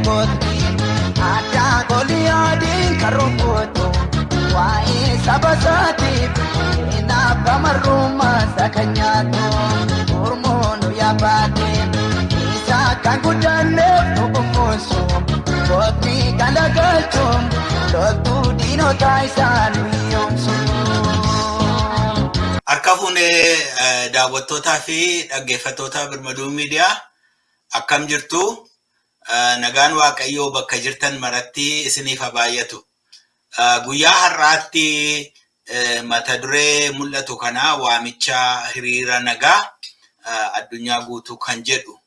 gootni addaa Goliyaadiin kan rukutu waa'ee saba isaatiif hinaafa marrummaa isa kan nyaatu mormuun yaabbaate isa kan guddanneef nu kunuunsu gootni kan galchu loltuu diinota isaa nu yoomsu. Harka fuunee daawwattootaa fi dhaggeeffattoota Birmaduu Miidiyaa, akkam jirtu? Nagaan Waaqayyoo bakka jirtan maratti isiniif haa baay'atu. Guyyaa har'aatti mata duree mul'atu kana, waamicha hiriira nagaa addunyaa guutuu kan jedhu,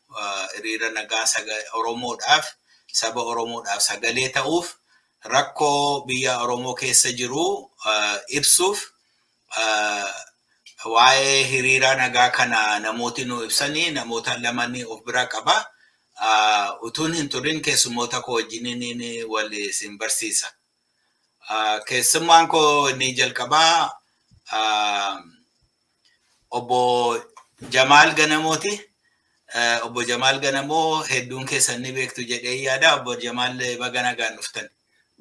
hiriira nagaa Oromoodhaaf, saba Oromoodhaaf sagalee ta'uuf, rakkoo biyya Oromoo keessa jiru ibsuuf, waa'ee hiriira nagaa kana namooti nu ibsanii namoota lamanii of bira qaba. Utuun hin turin keessummoota koo wajjiniin wal isin barsiisa. Keessummaan koo inni jalqabaa obbo Jamaal Ganamooti. Obbo Jamaal Ganamoo hedduun keessan ni beektu jedhee yaada. Obbo Jamaal, baga nagaan dhuftan.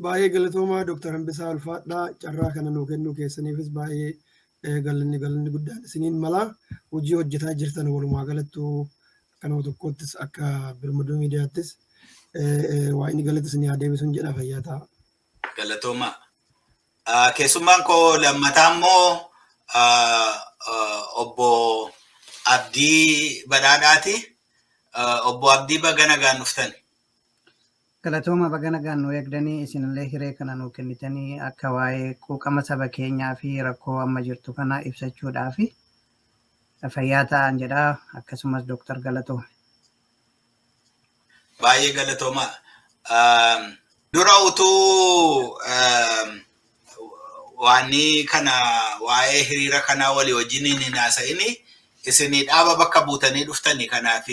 Baay'ee galatoomaa, Dooktar Hambisaa Ulfaadhaa. Carraa kana nuu kennuu keessaniifis baay'ee galanni guddaan isiniin mala. Hojii hojjetaa jirtan walumaa galattuu akka nama tokkoottis, akka Birmaduu Miidiyaattis waa inni galata isinii haa deebisuun jedha. Fayyaa ta'a. Galatoomaa. Keessummaan koo lammataa immoo obbo Abdii Badhaadhaati. Obbo Abdii, baga nagaan dhuftan. Galatooma, baga nagaan nu eegdanii, isinillee hiree kana nuu kennitanii akka waa'ee quuqama saba keenyaa fi rakkoo amma jirtu kana ibsachuudhaaf fayyaa ta'an jedha. Akkasumas Dooktar, galatoome. Baay'ee galatooma. Dura utuu waanni kana waa'ee hiriira kanaa walii wajjin hin haasa'ini, isinii dhaaba bakka buutanii dhuftanii kanaaf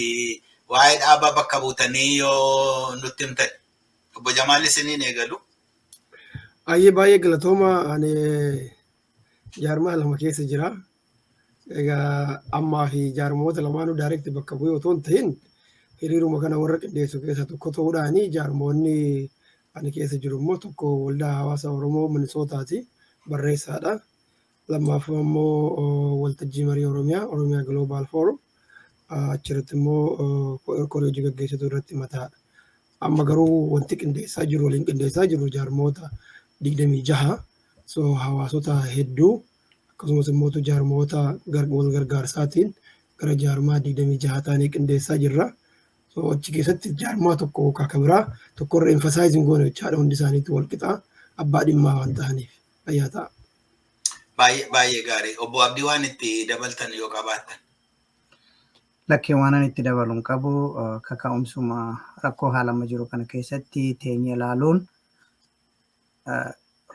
waa'ee dhaaba bakka buutanii yoo nutti himtan. Obbo Jamaal, isiniin eegalu. Baay'ee baay'ee galatooma. Ani jaarmaa lama keessa jira. Egaa ammaa fi jaarmoota lamaanuu direct bakka bu'ee otoo hin ta'in, hiriiruma kana warra qindeessu keessaa tokko ta'uudhaani. Jaarmoonni ani keessa jiru immoo tokko Waldaa Hawaasa Oromoo Minisootaati, barreessaadha. Lammaffaa immoo Waltajjii Marii Oromiyaa, Oromiyaa Global Forum, achirratti immoo koree hojii gaggeessituu irratti mataadha. Amma garuu wanti qindeessaa jiru, waliin qindeessaa jiru jaarmoota 26, so hawaasota hedduu, akkasumas immoo jaarmoota wal gargaarsaatiin gara jaarmaa 26 ta'anii qindeessaa jirra. So achi keessatti jaarmaa tokko yookaan kan biraa tokkorra emphasize hin goone jechaadha, hundi isaaniitu wal qixaa abbaa dhimmaa waan ta'aniif. Fayyaa ta'a. Baay'ee baay'ee gaarii. Obbo Abdii, waan itti dabaltan yoo qabaattan. Lakkee, waan ani itti dabalu hin qabu. Kaka'umsuma rakkoo haala amma jiru kana keessatti teenyee ilaaluun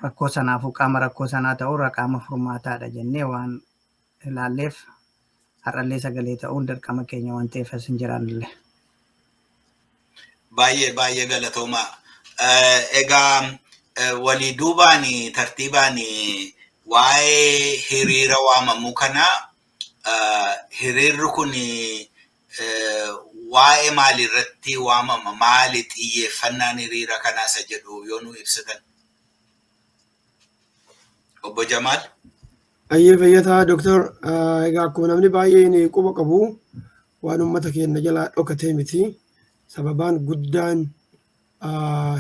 rakkoo sanaafuu qaama rakkoo sanaa ta'uurra qaama furmaataadha jennee waan ilaalleef, har'allee sagalee ta'uun dirqama keenya waan ta'eef as hin jiraannillee. Baay'ee baay'ee galatoomaa. Egaa walii duubaan tartiibaan waa'ee hiriira waamamuu kana, hiriirri kun waa'ee maalii irratti waamama, maali xiyyeeffannaan hiriira kanaa isa jedhu yoo nu ibsitan. Obbo Jamaal. Ayyee, fayyataa Dooktar. Egaa akkuma namni baay'een quba qabu, waan uummata keenya jalaa dhokatee miti. Sababaan guddaan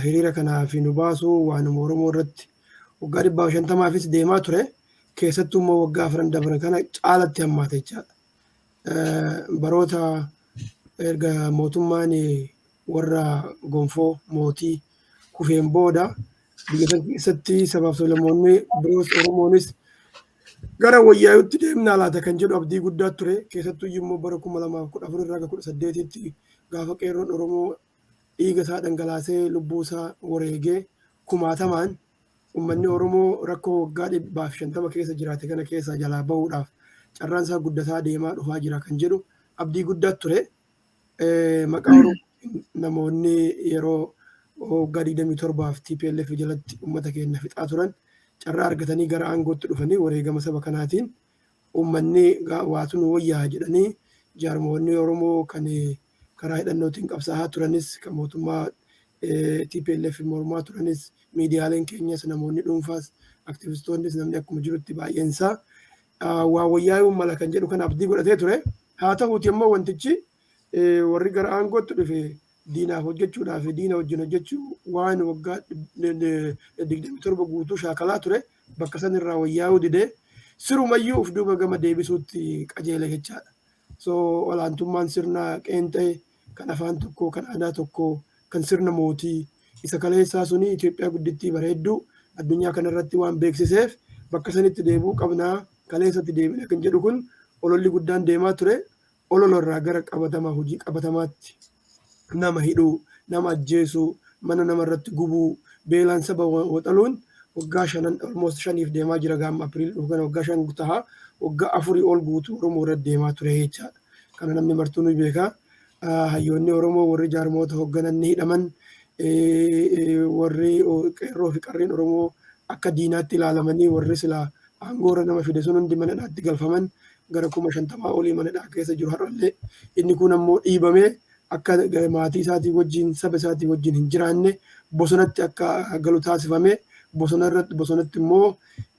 hiriira kanaaf nu baasu waanuma Oromoo irratti waggaa 150f deemaa ture. Keessattuu immoo waggaa 4 dabran kana caalatti hammaate jechaadha. Baroota erga mootummaan warra gonfoo mootii kufeen booda biyya san keessatti sabaaf sablammoonni biroos Oromoonis gara wayyaayutti deemnaa laata kan jedhu abdii guddaa ture. Keessattuu immoo bara 2014 irraa gara 18tti gaafa qeerroon Oromoo dhiiga isaa dhangalaasee, lubbuu isaa wareegee, kumaatamaan uummanni Oromoo rakkoo waggaa 150 keessa jiraate kana keessaa jalaa bahuudhaaf carraan isaa guddataa deemaa dhufaa jira kan jedhu abdii guddaa ture. Maqaa Oromootiin namoonni yeroo waggaa 27f TPLF jalatti uummata keenya fixaa turan carraa argatanii gara aangootti dhufanii, wareegama saba kanaatiin uummanni waatu nu wayyaa jedhanii, jaarmoonni Oromoo kan karaa hidhannootiin qabsaa'aa turanis, kan mootummaa TPLF mormaa turanis, miidiyaaleen keenyas, namoonni dhuunfaas, aktivistoonnis, namni akkuma jirutti baay'een isaa waa wayyaa'uu mala kan jedhu kana abdii godhatee ture. Haa ta'uuti immoo wantichi warri gara aangootti dhufe diinaaf hojjechuudhaaf diina wajjin hojjechuu waan waggaa 27 guutuu shaakalaa ture bakka san irraa wayyaa'uu didee sirumayyuu uf duuba gama deebisuutti qajeele jechaadha. So olaantummaan sirna qeenxee kan afaan tokkoo, kan aadaa tokkoo, kan sirna mootii isa kaleessaa suni Itoophiyaa guddittii bareedduu addunyaa kanarratti waan beeksiseef bakka sanitti deebi'uu qabnaa, kaleessatti deebina kan jedhu kun ololli guddaan deemaa ture. Olola irraa gara qabatamaa, hojii qabatamaatti nama hidhuu, nama ajjeesuu, mana nama irratti gubuu, beelaan saba waxaluun waggaa shanan, almost 5f deemaa jira. Gaama April dhufu kana waggaa 5 taha. Waggaa 4 ol guutuu Oromoo irratti deemaa ture jechaadha. Kana namni martuu ni beeka. Hayyoonni Oromoo warri jaarmoota hoogganan ni hidhaman. Warri qeerroo fi qarreen Oromoo akka diinaatti ilaalamanii warri silaa aangoorra nama fide sun hundi mana hidhaatti galfaman. Gara 50,000 olii mana hidhaa keessa jiru har'allee. Inni kun ammoo dhiibamee akka maatii isaatii wajjin, saba isaatii wajjin hin jiraanne, bosonatti akka galu taasifame. Bosona irratti, bosonatti immoo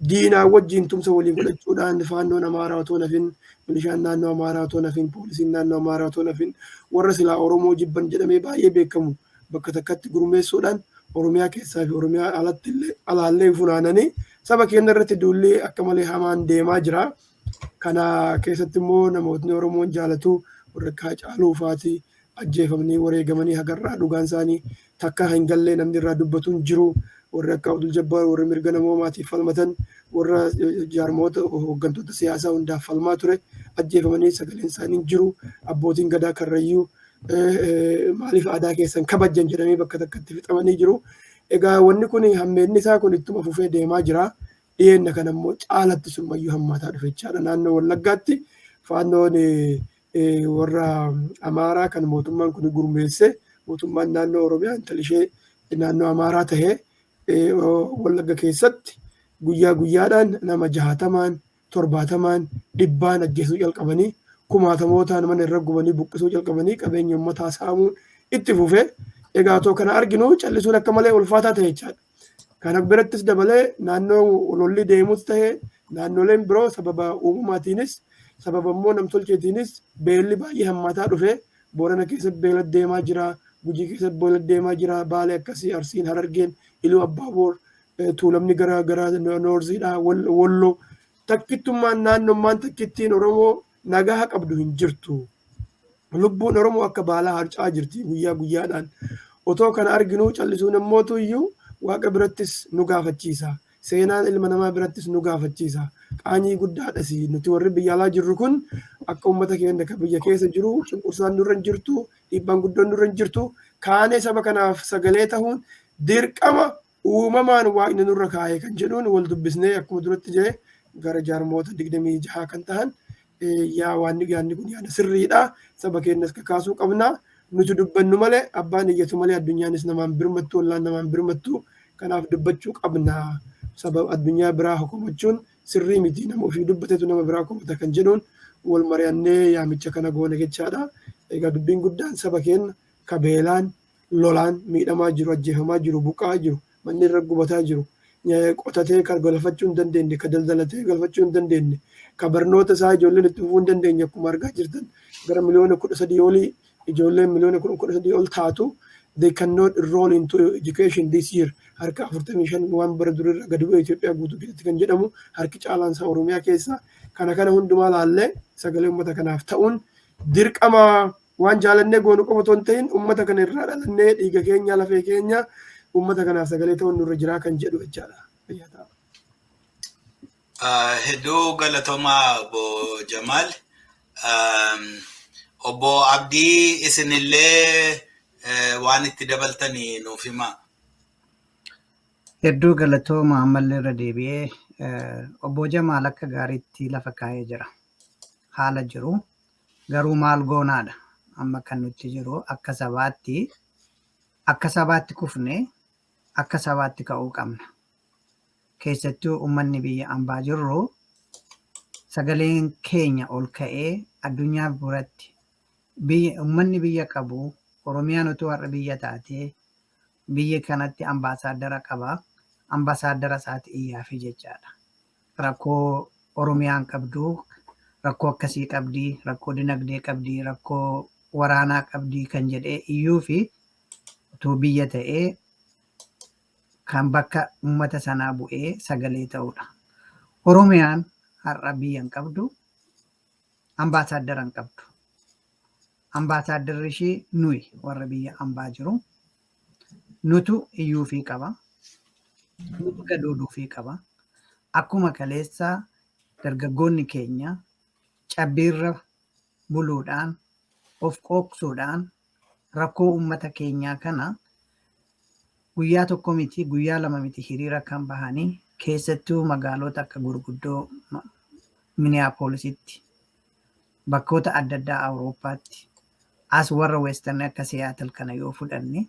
diinaa wajjin tumsa waliin godhachuudhaan faannoon Amaaraa otoo nafin, milishaan naannoo Amaaraa otoo nafin, poolisiin naannoo Amaaraa otoo nafin, warra silaa Oromoo jibban jedhamee baay'ee beekamu bakka takkatti gurmeessuudhaan Oromiyaa keessaa fi Oromiyaa alatti illee alaallee funaananii saba keenya irratti duulli akka malee hamaan deemaa jira. Kana keessatti immoo namootni Oromoon jaalatu warra akka Haacaaluu fa'aati ajjeefamanii wareegamanii hagarraa dhugaan isaanii takka hin gallee namni irraa dubbatu hin jiru. Warri akka Abdul Jabbaar, warri mirga namoomaatiif falmatan, warra jaarmoota hooggantoota siyaasaa hundaaf falmaa ture ajjeefamanii sagaleen isaanii hin jiru. Abbootiin gadaa Karrayyuu maaliif aadaa keessan kabajjan jedhamee bakka takkatti fixamanii jiru. Egaa wanni kun hammeenni isaa kun ittuma fufee deemaa jira. Dhiyeenna kana immoo caalatti summayyuu hammaataa dhufe jechaadha. Naannoo Wallaggaatti faannoon warra Amaaraa kan mootummaan kun gurmeesse, mootummaan naannoo Oromiyaa intalli ishee naannoo Amaaraa tahee, Wallagga keessatti guyyaa guyyaadhaan nama 60n, 70n, 100n ajjeesuu jalqabanii, kumaatamootaan mana irra gubanii buqqisuu jalqabanii, qabeenya uummataa saamuun itti fufe. Egaa otoo kana arginu callisuun akka malee ulfaataa ta'e jechaadha. Kana birattis dabalee naannoo lolli deemus ta'e naannoleen biroo sababa uumamaatiinis sababa immoo namtolcheetiinis beelli baay'ee hammaataa dhufe. Boorana keessatti beela deemaa jira. Gujii keessatti beela deemaa jira. Baalee akkasii, Arsiin, Harargeen, Iluu Abbaaboor, Tuulamni gara gara Noorziidha, Walloo. Takkittummaan naannummaan takkittiin Oromoo nagaa qabdu hin jirtu. Lubbuun Oromoo akka baalaa harca'aa jirti guyyaa guyyaadhaan. Otoo kana arginuu callisuun immootu iyyuu Waaqa birattis nu gaafachiisa. Seenaan ilma namaa birattis nu gaafachiisa. Qaanyii guddaadhas. Nuti warri biyya alaa jirru kun akka uummata keenya kan biyya keessa jiru cunqursaan nurra hin jirtu, dhiibbaan guddoon nurra hin jirtu. Kaanee saba kanaaf sagalee ta'uun dirqama uumamaan Waaqni nurra kaa'ee kan jedhuun wal dubbisnee akkuma duratti jedhe gara jaarmoota 26 kan ta'an yaa waan yaadni kun yaada sirriidha. Saba keenyas kakaasuu qabna. Nuti dubbannu malee, abbaan iyyatu malee addunyaanis namaan birmattu, ollaan namaan birmattu. Kanaaf dubbachuu qabna. Saba addunyaa biraa hokomachuun sirrii miti. Nama ofii dubbatetu nama biraa komata kan jedhuun wal mari'annee yaamicha kana goone jechaadha. Egaa dubbiin guddaan saba keenya ka beelaan, lolaan miidhamaa jiru, ajjeefamaa jiru, buqqa'aa jiru, manni irra gubataa jiru, qotatee kan galfachuu hin dandeenye, ka daldalatee galfachuu hin dandeenye, ka barnoota isaa ijoolleen itti fufuu hin dandeenye. Akkuma argaa jirtan gara miliyoona 13 olii, ijoolleen miliyoona 13 ol taatu they cannot enroll into education this year. Harka 45 waan bara durirra gadi bu'e Itoophiyaa guutuu keessatti kan jedhamu, harki caalaan isaa Oromiyaa keessa. Kana kana hundumaa laallee sagalee uummata kanaaf ta'uun dirqama. Waan jaalannee goonu qofa otoo hin ta'in uummata kana irraa dhalannee dhiiga keenya, lafee keenya, uummata kanaaf sagalee ta'uun nurra jiraa kan jedhu jechaadha. Fayyaa ta'a. Hedduu galatoomaa, Obbo Jamaal. Obbo Abdii, isinillee waan itti dabaltanii nuuf himaa. Hedduu galatooma. Ammallee irra deebi'ee Obbo Jamaal akka gaariitti lafa kaa'ee jira. Haala jiru garuu maal goonaadha amma kan nutti jiru. Akka sabaatti kufnee akka sabaatti ka'uu qabna. Keessattuu uummanni biyya ambaa jirru sagaleen keenya ol ka'ee addunyaa biratti biyya uummanni biyya qabu Oromiyaan utuu har'a biyya taatee Biyya kanatti ambaasaaddara qaba. Ambaasaaddara isaati iyyaafi jechaadha. Rakkoo Oromiyaan qabdu, rakkoo akkasii qabdi, rakkoo dinagdee qabdi, rakkoo waraanaa qabdi kan jedhee iyyuu fi utuu biyya ta'ee kan bakka uummata sanaa bu'ee sagalee ta'udha. Oromiyaan har'a biyya hin qabdu, ambaasaaddara hin qabdu. Ambaasaaddarri ishii nuyi warra biyya ambaa jiru. Nutu iyyuufii qaba. Nutu gadooduufii qaba. Akkuma kaleessa dargaggoonni keenya cabbiirra buluudhaan, of qooqsuudhaan rakkoo uummata keenyaa kana guyyaa tokko miti, guyyaa lama miti hiriira kan bahanii, keessattuu magaalota akka gurguddoo Minneapolisitti, bakkoota adda addaa Awurooppaatti, as warra Western akka Seattle kana yoo fudhanne,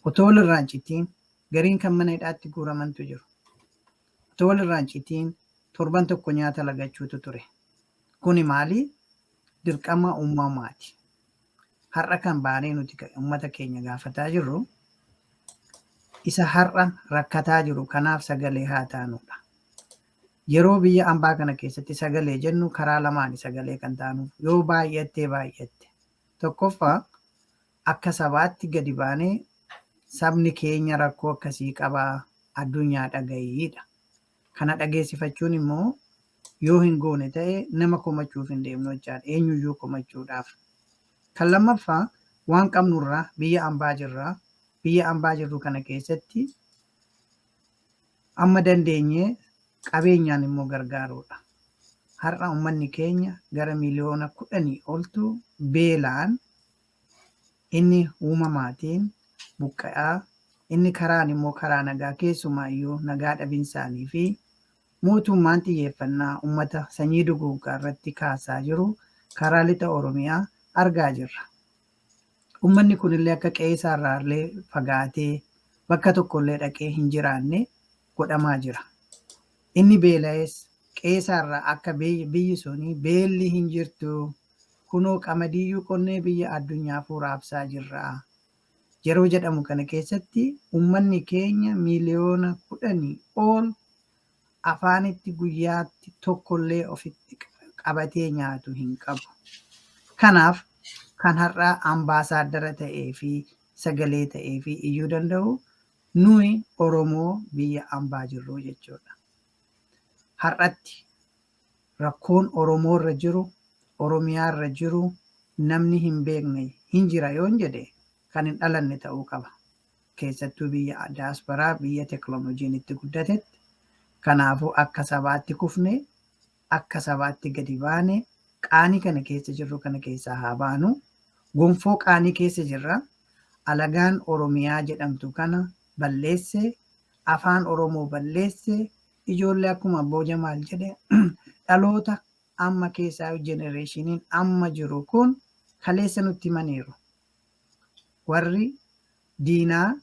otoo walirraa hin citiin gariin kan mana hidhaatti guuramantu jiru. Otoo walirraa hin citiin torban tokko nyaata lagachuutu ture. Kuni maali? Dirqama uumamaati. Har'a kan baanee nuti uummata keenya gaafataa jirru isa har'a rakkataa jiru kanaaf sagalee haa taanudha. Yeroo biyya ambaa kana keessatti sagalee jennu karaa lamaani sagalee kan taanu yoo baay'attee baay'atte. Tokkoffaa, akka sabaatti gadi baanee sabni keenya rakkoo akkasii qabaa, addunyaa dhaga'iidha. Kana dhageessifachuun immoo yoo hin goone ta'e nama komachuuf hin deemnu jechaadha. Eenyuyyuu komachuudhaaf. Kan lammaffaa, waan qabnurraa biyya ambaa jirraa. Biyya ambaa jirru kana keessatti amma dandeenyee qabeenyaan immoo gargaaruudha. Har'a uummanni keenya gara miliyoona 10 oltu beelaan, inni uumamaatiin buqqa'aa, inni karaan immoo karaa nagaa, keessumaayyuu nagaa dhabinsaanii fi mootummaan xiyyeeffannaa uummata sanyii duguuggaa irratti kaasaa jiru karaa lixa Oromiyaa argaa jirra. Uummanni kunillee akka qe'ee isaarraa illee fagaatee bakka tokkollee dhaqee hin jiraanne godhamaa jira. Inni beela'es qe'ee isaarraa akka biyyi suni beelli hin jirtu, kunoo qamadiiyyuu qonnee biyya addunyaaf raabsaa jirra. Yeroo jedhamu kana keessatti uummanni keenya miliyoona 10 ol afaanitti guyyaatti tokkollee ofitti qabatee nyaatu hin qabu. Kanaaf kan har'aa ambaasaaddara ta'ee fi sagalee ta'ee fi iyyuu danda'u nuyi Oromoo biyya ambaa jirru jechuudha. Har'atti rakkoon Oromoorra jiru, Oromiyaarra jiru namni hin beekne hin jira yoon jedhe kan hin dhalanne ta'uu qaba. Keessattuu biyya diyaasporaa, biyya teekinooloojiin itti guddatetti. Kanaafuu akka sabaatti kufne, akka sabaatti gadi baane, qaanii kana keessa jirru kana keessaa haa baanu. Gonfoo qaanii keessa jirra. Alagaan Oromiyaa jedhamtu kana balleesse, afaan Oromoo balleesse, ijoollee akkuma Abboo Jamaal jedhe dhaloota amma keessaa generationiin amma jiru kun kaleessa nutti himaniiru. Warri diinaa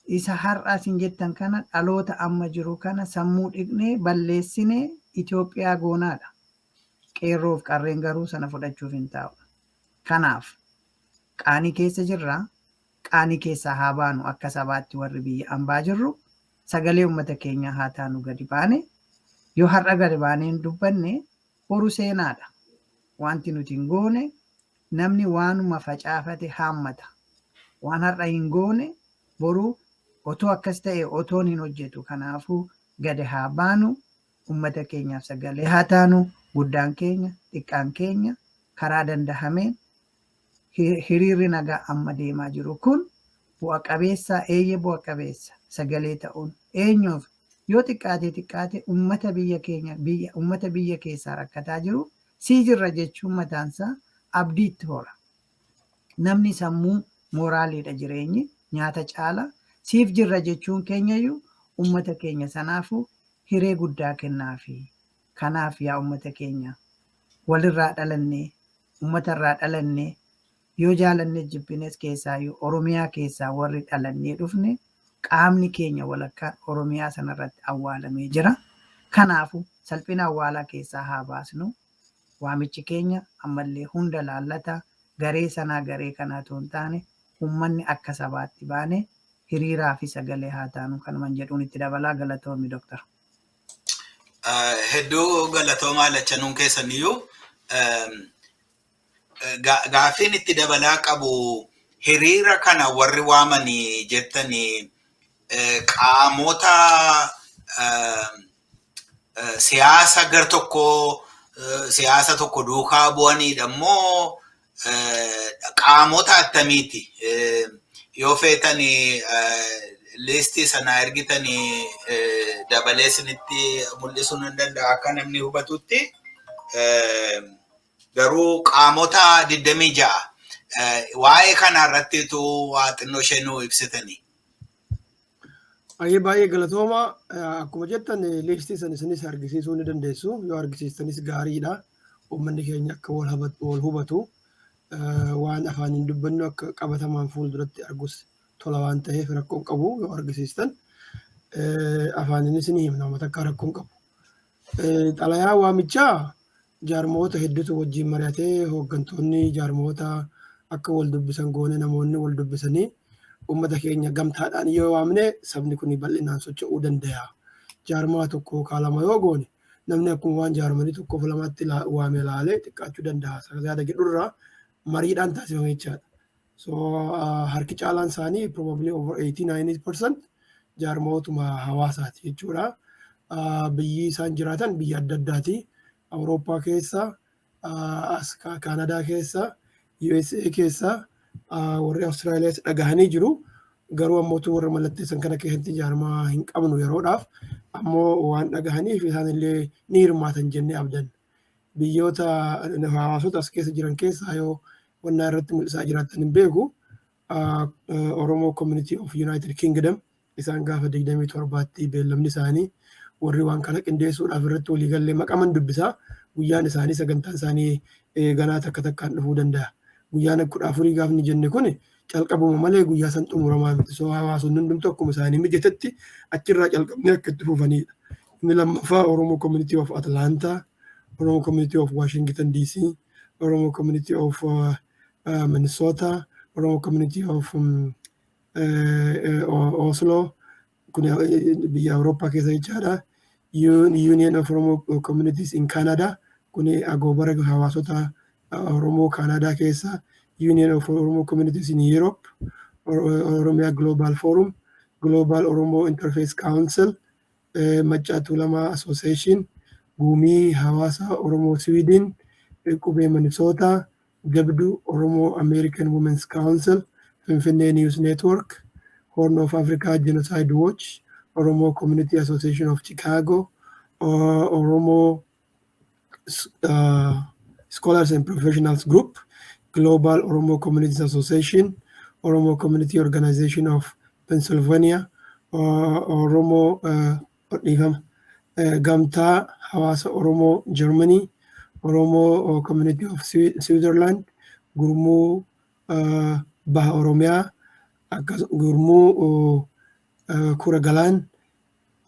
isa har'a isin jettan kana dhaloota amma jiru kana sammuu dhiqnee balleessinee Itoophiyaa goonaadha. Qeerroof qarreen garuu sana fudhachuuf hin taa'u. Kanaaf qaanii keessa jirra. Qaanii keessaa haa baanu. Akka sabaatti warri biyya ambaa jirru sagalee uummata keenyaa haa taanu gadi baane. Yoo har'a gadi baanee hin dubbanne boru seenaadha. Wanti nuti hin goone, namni waanuma facaafate haammata. Waan har'a hin goone boru otoo akkas ta'e otoon hin hojjetu. Kanaafuu gadi haa baanu, uummata keenyaaf sagalee haa taanu, guddaan keenya, xiqqaan keenya karaa dandahameen. Hiriirri nagaa amma deemaa jiru kun bu'a qabeessa, eeyyee bu'a qabeessa. Sagalee ta'uun eenyuuf, yoo xiqqaate xiqqaate uummata biyya keenya, biyya uummata biyya keessaa rakkataa jiru sii jirra jechuun mataansaa abdii itti hora. Namni sammuu mooraaliidha, jireenyi nyaata caala, siif jirra jechuun keenyayyuu uummata keenya sanaafuu hiree guddaa kennaafi. Kanaaf yaa uummata keenya, walirraa dhalannee, uummatarraa dhalannee, yoo jaalannee jibbines, keessaayyuu Oromiyaa keessaa warri dhalannee dhufne qaamni keenya walakkaan Oromiyaa sanarratti awwaalamee jira. Kanaafuu salphina awwaalaa keessaa haa baasnu. Waamichi keenya ammallee hunda laallata, garee sanaa garee kanaa otoo hin taane uummanni akka sabaatti baane. Hiriiraa fi sagalee haa taanu kanuman jedhuun itti dabalaa. Galatoomi, Dooktar. Hedduu galatoomaa lachanuun keessaniyyuu. Gaaffiin itti dabalaa qabu, hiriira kana warri waamanii jettanii qaamota siyaasa gar tokkoo, siyaasa tokko duukaa bu'aniidha immoo qaamota attamiiti? Yoo feetanii liistii sana ergitanii dabalee isinitti mul'isuu nan danda'a akka namni hubatutti. Garuu qaamota 26 waa'ee kana irrattitu waa xinnoo ishee nuu ibsitanii. Baay'ee baay'ee galatooma. Akkuma jettan liistii sana isinis argisiisuu ni dandeessu. Yoo argisiistanis gaariidha. Uummanni keenya akka wal hubatu, waan afaaniin dubbannu akka qabatamaan fuulduratti argus tola waan ta'eef rakkoo hin qabu yoo argisiistan. Afaaniinis ni himna, uummata akka rakkoo hin qabu. Xalayaa waamichaa jaarmoota hedduutu wajjin mari'atee, hooggantoonni jaarmoota akka wal dubbisan goone, namoonni wal dubbisanii uummata keenya gamtaadhaan yoo waamne sabni kun bal'inaan socho'uu danda'a. Jaarmaa tokko yookaan lama yoo goone namni akkuma waan jaarmanii tokkoof lamatti waame ilaalee xiqqaachuu danda'a. Yaada jedhurraa mariidhaan taasifame jechaadha. So harki caalaan isaanii, probably over 89% jaarmootuma hawaasaati jechuudha. Biyyi isaan jiraatan biyya adda addaati. Awurooppaa keessa, as Kaanadaa keessa, USA keessa, warri Awustiraaliyaas dhagahanii jiru. Garuu ammootu warra mallatteessan kana keessatti jaarmaa hin qabnu yeroodhaaf. Ammoo waan dhagahaniif isaan illee ni hirmaatan jennee abdanna. Biyyoota hawaasota as keessa jiran keessaa yoo wannaa irratti mul'isaa jiraatan hin beeku. Oromoo Community of United Kingdom isaan gaafa 27tti beellamni isaanii, warri waan kana qindeessuudhaaf irratti waliigallee maqaman dubbisaa. Guyyaan isaanii, sagantaan isaanii ganaa takka takkaan dhufuu danda'a. Guyyaan 14 gaafni jenne kun calqabuma malee guyyaa san xumuramaa miti. So hawaasonni hundumtu akkuma isaanii mijatetti achirraa calqabnee akka itti fufanidha. Inni lammaffaa Oromoo Community of Atlanta, Oromoo Community of Washington DC, Oromoo Community of Minnesota, Oromoo Community of Oslo, kun biyya Awurooppaa keessa jechaadha. Union of Oromo Communities in Canada, kun agoobara hawaasota Oromoo Canada keessa, Union of Oromo Communities in Europe, Oromia Global Forum, Global Oromo Interfaith Council, Maccaa Tuulamaa Association, Gumii Hawaasa Oromoo Sweden, Qubee Minnesota, Jabduu Oromo American Women's Council, Finfinnee News Network, Horn of Africa Genocide Watch, Oromo Community Association of Chicago, Oromo Scholars and Professionals Group, Global Oromo Communities Association, Oromo Community Organization of Pennsylvania, Oromo dhiifama, Gamtaa Hawaasa Oromoo Germany, Oromo Community of Switzerland, Gurmuu Baha Oromiyaa, Gurmuu Kura Galaan,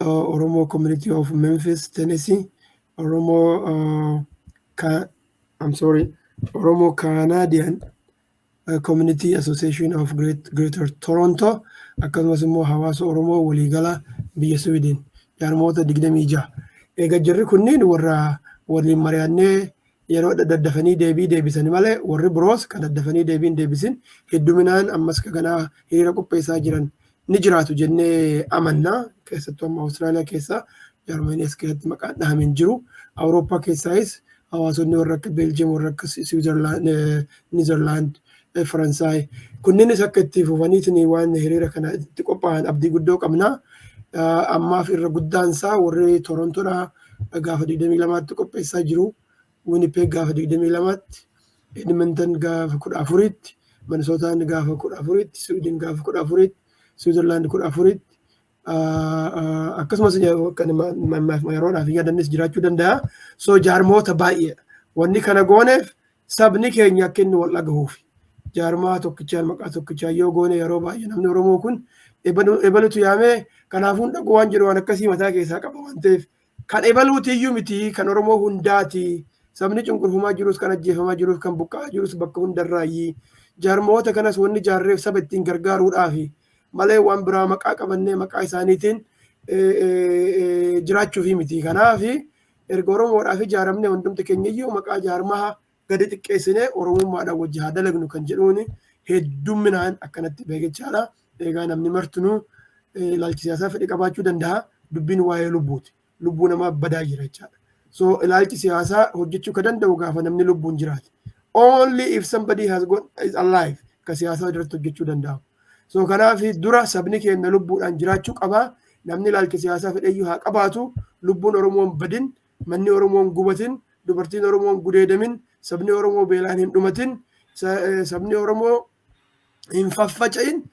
Oromo Community of Memphis, Tennessee, Oromo, I'm sorry, Oromo Canadian Community Association of Greater Toronto, akkasumas immoo hawaasa Oromoo waliigala biyya Sweden, jaarmoota 26. Egaa jarri kunneen warra waliin mari'annee yeroo daddafanii deebii deebisanii malee warri biroos kan daddafanii deebii hin deebisin hedduminaan ammas ka ganaa hiriira qopheessaa jiran ni jiraatu jennee amanna. Keessattuu amma Awustiraaliyaa keessa Jarmanii as keessatti maqaan dhahameen jiru. Awurooppaa keessaayis hawaasonni warra akka Beeljiyeem, warra akka Siwiizerlaand, Niizerlaand, Faransaay kunneenis akka itti fufaniitiin waan hiriira kana itti qophaa'an abdii guddoo qabna. Ammaaf irra guddaan isaa warri Torontoodha gaafa 22tti qopheessaa jiru. Winnipeg gaafa 22tti, Edmonton gaafa 14tti, Minnesootaan gaafa 14tti, Sweden gaafa 14tti, Switzerland 14tti, akkasumas kan yeroodhaaf yaadannis jiraachuu danda'a. So jaarmoota baay'ee wanni kana gooneef sabni keenya akka inni wal dhagahuuf. Jaarmaa tokkichaan, maqaa tokkichaan yoo goone yeroo baay'ee namni Oromoo kun ebalutu yaamee kanaafuu dhaqu waan jedhu waan akkasii mataa keessaa qaba waan ta'eef, kan ebaluuti iyyuu miti, kan Oromoo hundaati. Sabni cunqurfamaa jirus, kan ajjeefamaa jirus, kan buqqa'aa jirus bakka hundarraayyii. Jaarmoota kanas wanni jaarreef saba ittiin gargaaruudhaafi. Malee waan biraa maqaa qabannee maqaa isaaniitiin jiraachuufi miti. Kanaaf erga Oromoodhaaf ijaaramne, hundumti keenya iyyuu maqaa jaarmaa gadi xiqqeessinee Oromummaadhaan wajji haa dalagnu kan jedhuun heddumminaan akkanatti beekichaadha. Egaa namni martinuu ilaalcha siyaasaa fedhe qabaachuu danda'a. Dubbiin waa'ee lubbuuti. Lubbuu namaa badaa jira jechaadha. So ilaalchi siyaasaa hojjechuu ka danda'u gaafa namni lubbuun jiraate. Only if somebody has got is alive ka siyaasaa irratti hojjechuu danda'u. So kanaaf dura sabni keenya lubbuudhaan jiraachuu qaba. Namni ilaalcha siyaasaa fedheyyuu haa qabaatu. Lubbuun Oromoon badin, manni Oromoon gubatin, dubartiin Oromoon gudeedamin, sabni Oromoo beelaan hin dhumatin, sabni Oromoo hin faffaca'in,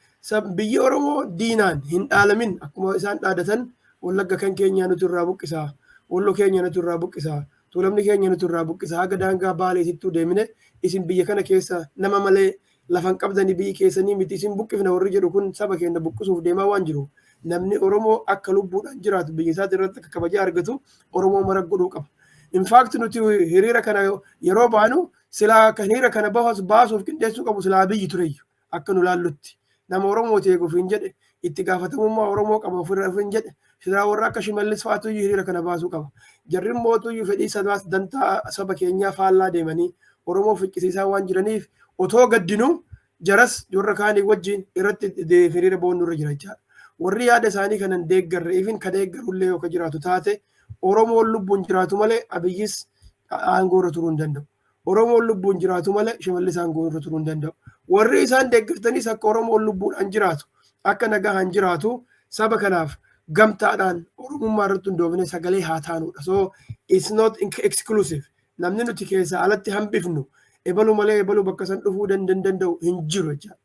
biyyi Oromoo diinaan hin dhaalamin. Akkuma isaan dhaadatan, Wallagga kan keenyaa nuti irraa buqqisaa, Wallo keenya nuti irraa buqqisaa, Tuulamni keenya nuti irraa buqqisaa, haga daangaa Baaleetittuu deemine isin biyya kana keessa nama malee lafan qabdanii, biyyi keessanii miti, isin buqqifna warri jedhu kun saba keenya buqqisuuf deemaa waan jiru. Namni Oromoo akka lubbuudhaan jiraatu, biyya isaati irratti akka kabaja argatu Oromoo mara godhuu qaba. In fact, nuti hiriira kana yeroo baanu silaa kan hiriira kana baasuuf qindeessuu qabu silaa biyyi tureeyyu akka nu laallutti. Nama Oromoo ta'e hin jedhe, itti gaafatamummaa Oromoo qaba ofirra hin jedhe, silaa warra akka Shimallis fa'aatu hiriira kana baasuu qaba. Jarri mootuyyuu fedhii sabaas dantaa saba keenyaa faallaa deemanii Oromoo ficcisiisaa waan jiraniif, otoo gaddinuu jaras warra kaanii wajjin irratti hiriira boonnu irra jira jechaadha. Warri yaada isaanii kanan deeggarre, ifin ka deeggarullee yoo ka jiraatu taate, Oromoon lubbuun jiraatu malee Abiyyis aangoo irra turuu hin danda'u. Oromoon lubbuun jiraatu malee Shimallis aangoo irra turuu hin danda'u. Warri isaan deeggartanis akka Oromoon lubbuudhaan jiraatu, akka nagahaan jiraatu, saba kanaaf gamtaadhaan Oromummaa irratti hundoofne sagalee haa taanudha. So it's not exclusive. Namni nuti keessaa alatti hambifnu ebalu malee ebalu bakka san dhufuu danda'u hin jiru jechaadha.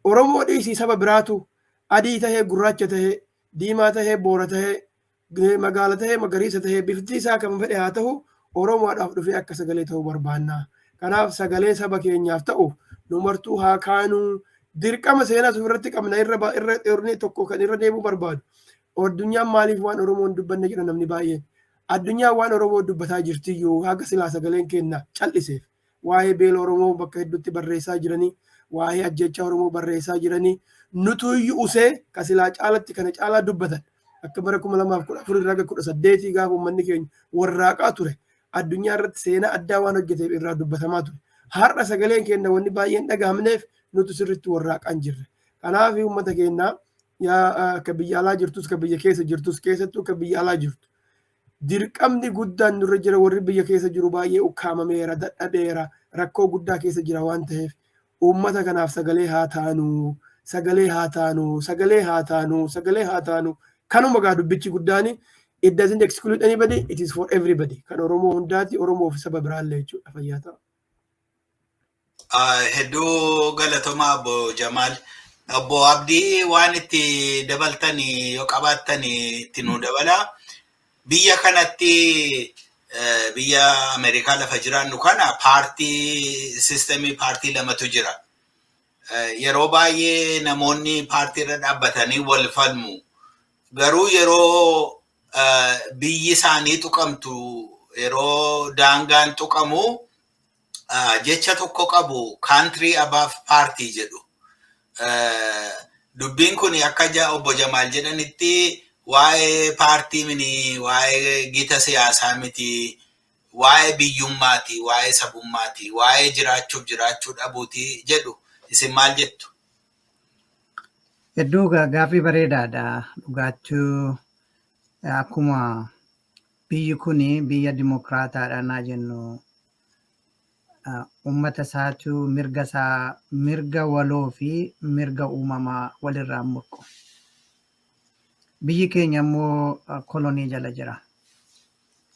Oromoo dhiisii, saba biraatu adii tahee, gurraacha tahee, diimaa tahee, boora tahee, magaala tahee, magariisa tahee, bifti isaa kan fedhe haa ta'u, Oromoodhaaf dhufee akka sagalee ta'uu barbaanna. Kanaaf sagalee saba keenyaaf ta'u nu martuu haa kaanuu, dirqama seenaa ofirratti qabna. Irra irra tokko kan irra deemuu barbaadu. Addunyaan maaliif waan Oromoon dubbanne jedha namni baay'een. Addunyaan waan Oromoo dubbataa jirtiyyuu haga silaa sagaleen kenna cal'iseef. Waa'ee beela Oromoo bakka hedduutti barreessaa jiranii, waa'ee ajjechaa Oromoo barreessaa jiranii, nutuyyuu usee ka silaa caalatti kana caalaa dubbatan. Akka bara 2014 irraa 18 gaafa uummanni keenya warraaqaa ture, addunyaa irratti seenaa addaa waan hojjeteef irraa dubbatamaa ture. Har'a sagaleen keenya wanni baay'een dhagahamneef nuti sirriitti warraaqaan jirre. Kanaaf uummata keenya yaa ka biyya alaa jirtus, ka biyya keessa jirtus, keessattuu ka biyya alaa jirtu, dirqamni guddaan nurra jira. Warri biyya keessa jiru baay'ee ukkaamameera, dadhabeera, rakkoo guddaa keessa jira waan ta'eef, uummata kanaaf sagalee haa taanuu, sagalee haa taanuu, sagalee haa taanuu, sagalee haa taanuu. Kanuma gaa dubbichi guddaani. It doesn't exclude anybody, it is for everybody. Kan Oromoo hundaati, Oromoo fi saba biraallee jechuudha. Fayyaa ta'a. Hedduu galatoomaa, Obbo Jamaal. Obbo Abdii, waan itti dabaltan yoo qabaattan itti nuu dabala. Biyya kanatti, biyya Ameerikaa lafa jiraannu kana, paartii system paartii lamatu jira. Yeroo baay'ee namoonni paartii irra dhaabbatanii wal falmu. Garuu yeroo biyyi isaanii tuqamtu, yeroo daangaan tuqamu, jecha tokko qabu, "country above party" jedhu. Dubbiin kun akka Obbo Jamaal jedhanitti waa'ee paartii mini, waa'ee gita siyaasaa miti, waa'ee biyyummaati, waa'ee sabummaati, waa'ee jiraachuuf jiraachuu dhabuuti jedhu. Isin maal jettu? Hedduu gaaffii bareedaadha. Dhugaattuu akkuma biyyi kun biyya dimokiraataadha naa jennu, uummata isaatu mirga isaa, mirga waloo fi mirga uumamaa walirraa murqu. Biyyi keenya immoo kolonii jala jira.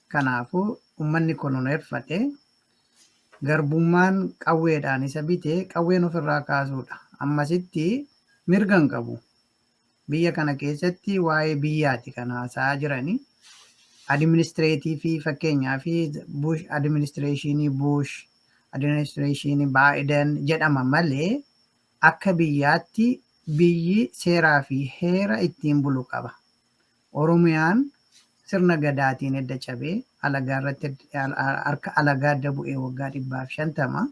Kanaafuu uummanni koloneeffate garbummaan qawweedhaan isa bite, qawween ofirraa kaasuudha. Ammasitti mirga hin qabu. Biyya kana keessatti waa'ee biyyaati kan haasa'aa jirani. Administrative, fakkeenyaa fi Bush administration, Bush administration, Biden jedhama malee akka biyyaatti biyyi seeraa fi heera ittiin bulu qaba. Oromiyaan sirna gadaatiin edda cabee alagaa irratti harka alagaa adda bu'ee waggaa 150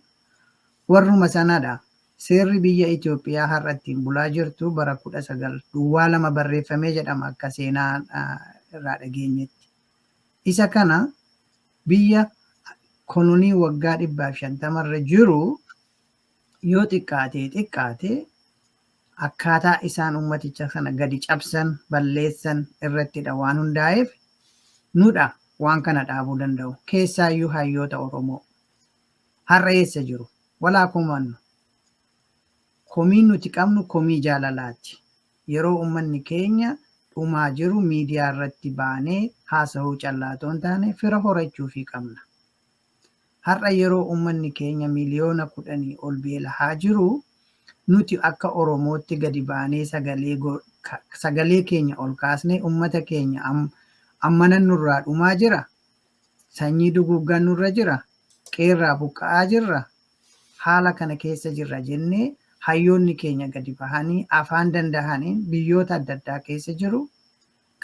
warruma sanadha. Seerri biyya Itoophiyaa har'a ittiin bulaa jirtu bara 1902 barreeffamee jedhama akka seenaa irraa dhageenyetti. Isa kana biyya kolonii waggaa 150 irra jiru yoo xiqqaatee xiqqaate akkaataa isaan ummaticha sana gadi cabsan balleessan irrattidha waan hundaa'eef nudha waan kana dhaabuu danda'u. Keessaayyuu hayyoota Oromoo. Har'a eessa jiru? Walaa komannu. Komiin nuti qabnu komii jaalalaati. Yeroo uummanni keenya dhumaa jiru miidiyaa irratti baanee haasa'uu callaa otoo hin taane fira horachuufii qabna. Har'a yeroo uummanni keenya 10 miliyoona ol beela'aa jiru nuti akka Oromootti gadi baanee sagalee keenya ol kaasnee uummata keenya ammanan nurraa dhumaa jira. Sanyii duguuggaan nurra jira. Qeerraa buqqa'aa jirra. Haala kana keessa jirra jennee hayyoonni keenya gadi bahanii afaan danda'aniin biyyoota adda addaa keessa jiru.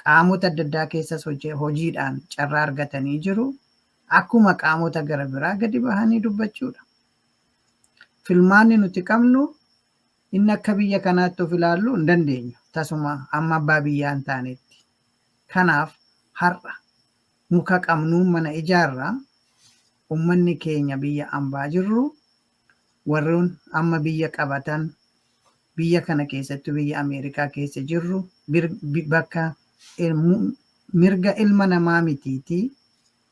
Qaamota adda addaa keessas hojiidhaan carraa argatanii jiru. Akkuma qaamota gara biraa gadi bahanii dubbachuudha. Filmaanni nuti qabnu inni akka biyya kanaatti of ilaallu hin dandeenyu. Tasuma amma abbaa biyyaa hin taanetti. Kanaaf har'a muka qabnuun mana ijaarraa. Uummanni keenya biyya ambaa jirru warroon amma biyya qabatan biyya kana keessattuu biyya Ameerikaa keessa jirru bakka mirga ilma namaa mitiitii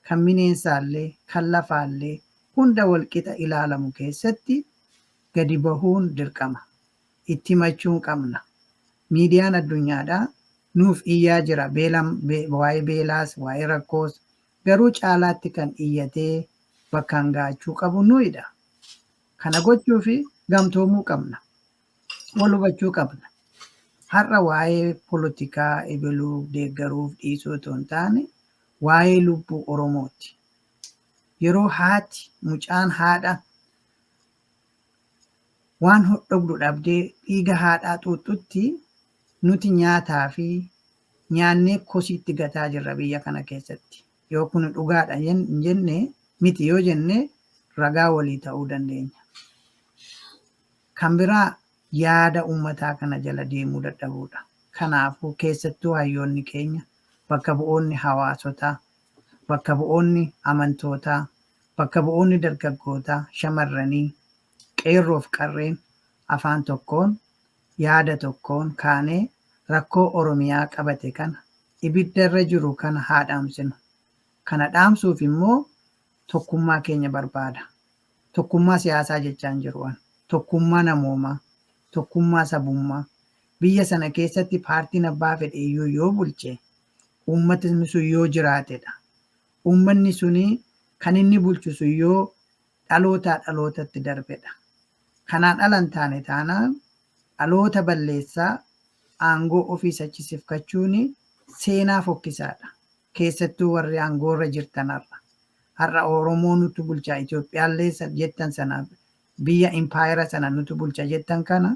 kan bineensaallee kan lafaallee hunda walqixa ilaalamu keessatti gadi bahuun dirqama. Itti himachuun qabna. Miidiyaan addunyaadhaa nuuf iyyaa jira. Waa'ee beelaas, waa'ee rakkoos garuu caalaatti kan iyyatee bakkaan gahachuu qabu nuyidha. Kana gochuufi gamtoomuu qabna. Wal hubachuu qabna. Har'a waa'ee polotikaa ebaluu deeggaruuf dhiisuu otoo hin taane waa'ee lubbuu Oromooti. Yeroo haati mucaan haadha waan hodhogdu dhabdee dhiiga haadhaa xuuxxutti nuti nyaataa fi nyaannee kosiitti gataa jirra biyya kana keessatti. Yoo kun dhugaadha hin jenne miti yoo jenne ragaa walii ta'uu dandeenya. Kan biraa yaada uummataa kana jala deemuu dadhabuudha. Kanaafuu keessattuu hayyoonni keenya, bakka bu'oonni hawaasotaa, bakka bu'oonni amantootaa, bakka bu'oonni dargaggootaa, shamarranii, qeerroof qarreen afaan tokkoon yaada tokkoon kaanee rakkoo Oromiyaa qabate kana ibidda irra jiru kana haa dhaamsinu. Kana dhaamsuuf immoo tokkummaa keenya barbaada. Tokkummaa siyaasaa jechaan jiru an. Tokkummaa namoomaa, tokkummaa sabummaa. Biyya sana keessatti paartiin abbaa fedhe iyyuu yoo bulche uummatni sun yoo jiraatedha. Uummanni suni kan inni bulchu sun yoo dhalootaa dhalootatti darbedha. Kanaan ala hin taane taanaan dhaloota balleessaa aangoo ofiis achi sifkachuun seenaa fokkisaadha. Keessattuu warri aangoorra jirtan har'a. Har'a Oromoo nutu bulchaa Itoophiyaallee jettan sana biyya impaayera sana nutu bulcha jettan kana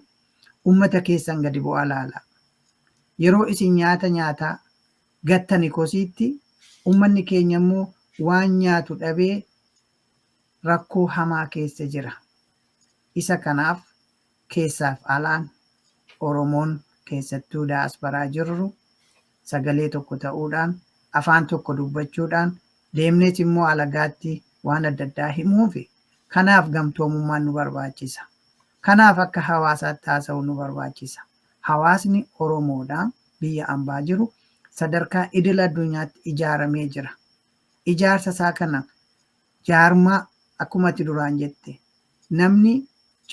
uummata keessan gadi bu'aa laala. Yeroo isin nyaata nyaataa gattani kosiitti uummanni keenya immoo waan nyaatu dhabee rakkoo hamaa keessa jira. Isa kanaaf keessaaf alaan Oromoon keessattuu daasporaa jirru sagalee tokko ta'uudhaan afaan tokko dubbachuudhaan deemnees immoo alagaatti waan adda addaa himuufi kanaaf gamtoomummaan nu barbaachisa. Kanaaf akka hawaasaatti haasa'uu nu barbaachisa. Hawaasni Oromoodhaa biyya ambaa jiru sadarkaa idil addunyaatti ijaaramee jira. Ijaarsa isaa kana jaarmaa akkuma ati duraan jette namni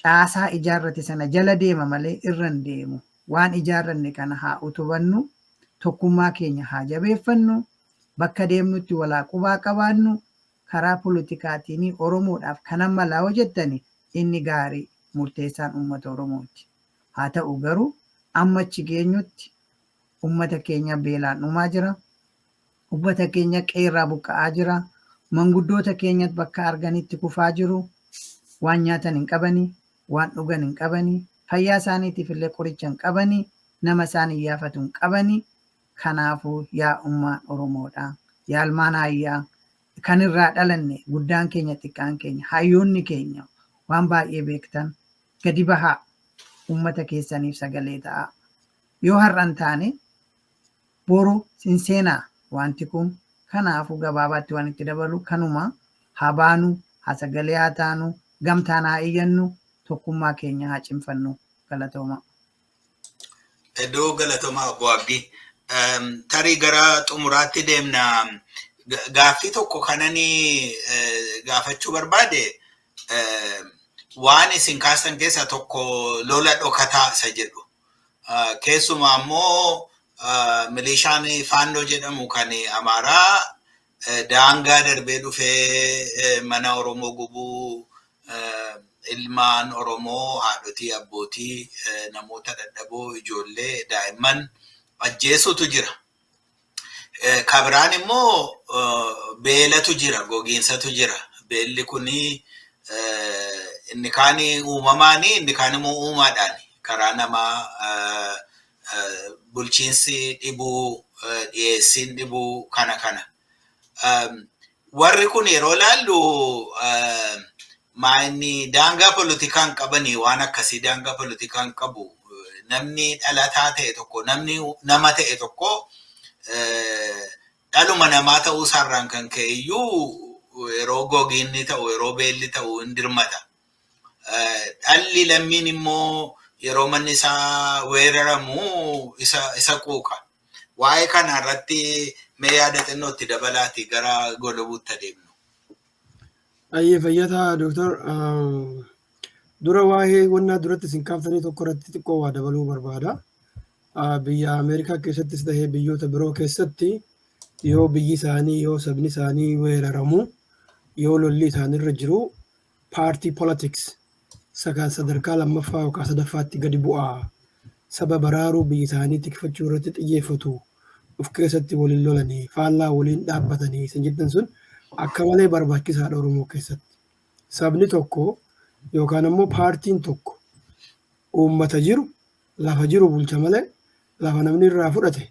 caasaa ijaarrate sana jala deema malee irra hin deemu. Waan ijaarranne kana haa utubannu, tokkummaa keenya haa jabeeffannu, bakka deemnutti walaa qubaa qabaannu, karaa politikaatiin Oromoodhaaf kanan malaa hoo jettani inni gaarii murteessaan uummata Oromooti. Haa ta'u garuu amma achi geenyutti uummata keenya beelaan dhumaa jira. Uummata keenya qeerraa buqqa'aa jira. Manguddoota keenya bakka arganitti kufaa jiru. Waan nyaatan hin qabanii, waan dhugan hin qabanii, fayyaa isaaniitiif illee qoricha hin qabanii, nama isaan iyyaafatu hin qabanii. Kanaafuu yaa ummaan Oromoodha. Yaa ilmaan hayyaa kan irraa dhalanne guddaan keenya xiqqaan keenya hayyoonni keenya waan baay'ee beektan. Gadi bahaa, uummata keessaniif sagalee ta'a. Yoo har'a hin taane boru sin seenaa wanti kun. Kanaafuu gabaabaatti waan itti dabalu kanuma: haa baanu, haa sagalee haa taanu, gamtaan haa iyyannu, tokkummaa keenya haa cimfannu. Galatooma. Iddoo galatoomaa, Obbo Abdii. Tarii gara xumuraatti deemna. Gaaffii tokko kananii gaafachuu barbaade, waan isin kaasan keessaa tokko lola dhokataa isa jedhu. Keessumaa immoo milishaan Faannoo jedhamu kan Amaaraa daangaa darbee dhufee mana Oromoo gubuu, ilmaan Oromoo, haadhotii, abbootii, namoota dadhaboo, ijoollee, daa'imman ajjeesutu jira. Kabiraan immoo beelatu jira, gogiinsatu jira. Beelli kuni inni kaan uumamaani, inni kaan immoo uumaadhaani. Karaa namaa bulchiinsi dhibuu, dhiyeessiin dhibuu, kana kana. Warri kun yeroo laallu maanni daangaa polotikaa hin qabanii, waan akkasii daangaa polotikaa hin qabu. Namni dhalataa ta'e tokko, namni nama ta'e tokko dhaluma namaa ta'uu isaarraan kan ka'e iyyuu yeroo gogiinni ta'u, yeroo beelli ta'u hin dirmata. Dhalli lammiin immoo yeroo manni isaa weeraramu isa quuqa. Waa'ee kana irratti mee yaada xinnoo itti dabalaati gara golobuutti adeemnu. Ayyee, fayyataa Dooktar. Dura waa'ee wannaa duratti isin kaaftanii tokko irratti xiqqoo waa dabaluu barbaada. Biyya Ameerikaa keessattis ta'ee biyyoota biroo keessatti yoo biyyi isaanii, yoo sabni isaanii weeraramu, yoo lolli isaanirra jiru, party politics sadarkaa lammaffaa yookaan sadaffaatti gadi bu'aa. Saba baraaruu, biyya isaanii tikfachuu irratti xiyyeeffatu, of keessatti waliin lolanii faallaa waliin dhaabbatanii isin jettan sun akka malee barbaachisaadha Oromoo keessatti. Sabni tokko yookaan ammoo paartiin tokko uummata jiru, lafa jiru bulcha malee lafa namni irraa fudhate,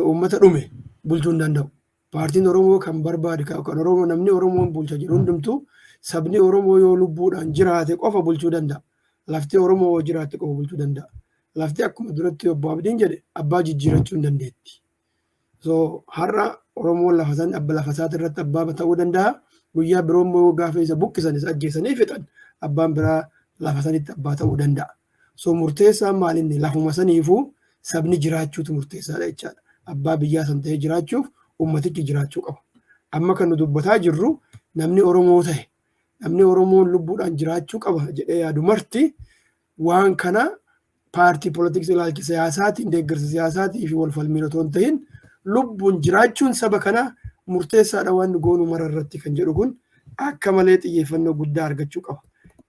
uummata dhume bulchuu hin danda'u. Paartiin Oromoo kan barbaade, kan Oromoo, namni Oromoon bulcha jedhu hundumtuu sabni Oromoo yoo lubbuudhaan jiraate qofa bulchuu danda'a. Lafti Oromoo yoo jiraatte qofa bulchuu danda'a. Lafti akkuma duratti Obbo Abdiin jedhe abbaa jijjiirachuu hin dandeetti. So har'a Oromoon lafa san abba lafa isaati irratti abbaa ta'uu danda'a. Guyyaa biroo immoo gaafa isa buqqisan, isa ajjeesanii fixan, abbaan biraa lafa sanitti abbaa ta'uu danda'a. So murteessaan maalinni lafuma saniifuu sabni jiraachuutu murteessaadha jechaadha. Abbaa biyyaa san ta'ee jiraachuuf ummatichi jiraachuu qaba. Amma kan nu dubbataa jirru namni Oromoo ta'e, namni Oromoon lubbuudhaan jiraachuu qaba jedhee yaadu marti waan kana party politics, ilaalcha siyaasaatiin, deeggarsa siyaasaatii fi wal falmiin otoo hin ta'in, lubbuun jiraachuun saba kanaa murteessaadha waan nu goonu mara irratti kan jedhu kun akka malee xiyyeeffannoo guddaa argachuu qaba.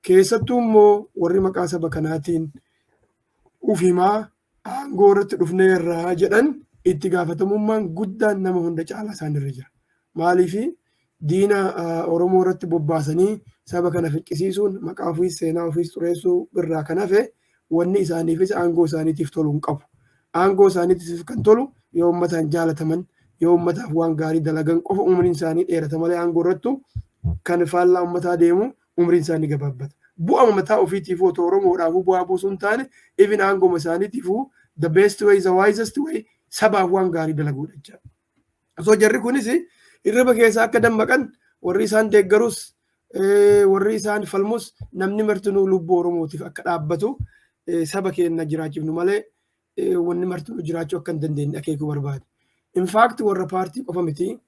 Keessattuu immoo warri maqaa saba kanaatiin ufimaa aangoo irratti dhufneerraa jedhan itti gaafatamummaan guddaan nama hunda caalaa isaan irra jira. Maaliifi diina Oromoo irratti bobbaasanii saba kana fiqqisiisuun maqaa ofiis seenaa ofiis xureessuu irraa kan hafe wanni isaaniifis aangoo isaaniitiif tolu hin qabu. Aangoo isaaniitiif kan tolu yoo uummataan jaalataman, yoo uummataaf waan gaarii dalagan qofa umriin isaanii dheerata malee aangoo irrattu kan faallaa uummataa deemu umriin isaanii gabaabbata. Bu'ama mataa ofiitiifuu otoo Oromoodhaafuu bu'aa buusuu hin taane, even aangooma isaaniitiifuu the best way, the wisest way sabaaf waan gaarii dalaguudha jechaadha. Osoo jarri kunis hirriba keessaa akka dammaqan, warri isaan deeggarus, warri isaan falmus, namni martinuu lubbuu Oromootiif akka dhaabbatu, saba keenya jiraachifnu malee wanni martinuu jiraachuu akka hin dandeenye akeekuu barbaade. In fact warra paartii qofa miti,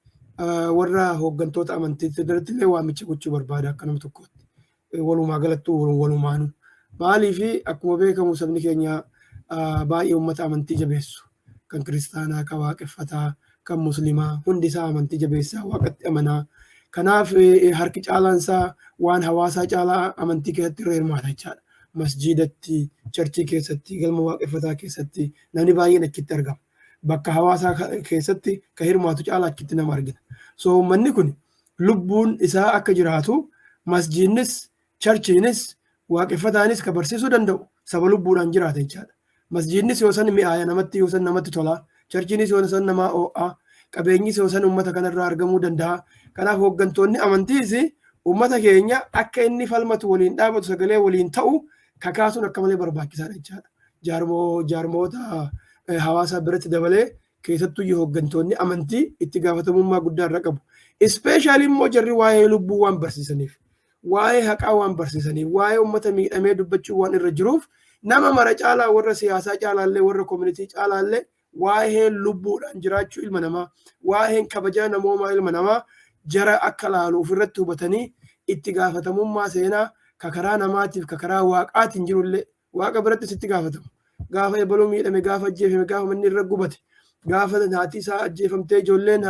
warra hooggantoota amantii irratti illee waamicha gochuu barbaada akka nama tokkootti. Walumaa galattuu walumaanuu. Maaliif akkuma beekamu sabni keenya baay'ee uummata amantii jabeessu. Kan kiristaanaa, kan waaqeffataa, kan muslimaa, hundi isaa amantii jabeessaa, waaqatti amanaa. Kanaaf harki caalaan isaa waan hawaasaa caalaa amantii keessatti irra hirmaata jechaadha. Masjiidatti, church keessatti, galma waaqeffataa keessatti namni baay'een achitti argama. Bakka hawaasaa keessatti kan hirmaatu caalaa achitti nama argina. So uummanni kun lubbuun isaa akka jiraatu masjiidnis, churchiinis, waaqeffataanis kan barsiisuu danda'u saba lubbuudhaan jiraata jechaadha. Masjiidnis yoo san mi'aaya namatti, yoo san namatti tola. Churchiinis yoo san namaa oo'a. Qabeenyis yoo san uummata kanarraa argamuu danda'a. Kanaaf hooggantoonni amantiis Uummata keenya akka inni falmatu, waliin dhaabatu, sagalee waliin ta'u kakaasuun akka malee barbaachisaadha jechaadha. Jaarmoota hawaasaa biratti dabalee keessattuu hooggantoonni amantii itti gaafatamummaa guddaa irra qabu. Especially immoo jarri waa'ee lubbuu waan barsiisaniif, waa'ee haqaa waan barsiisaniif, waa'ee uummata miidhamee dubbachuu waan irra jiruuf, nama mara caalaa, warra siyaasaa caalaallee, warra community caalaallee, waa'ee lubbuudhaan jiraachuu ilma namaa, waa'een kabajaa namoomaa ilma namaa jara akka laalu ofirratti hubatanii, itti gaafatamummaa seenaa ka karaa namaatiif ka karaa waaqaatiin jirullee, waaqa birattis itti gaafatamu. Gaafa ebaluu miidhame, gaafa ajjeefame, gaafa manni irra gubate, gaafa haati isaa ajjeefamtee ijoolleen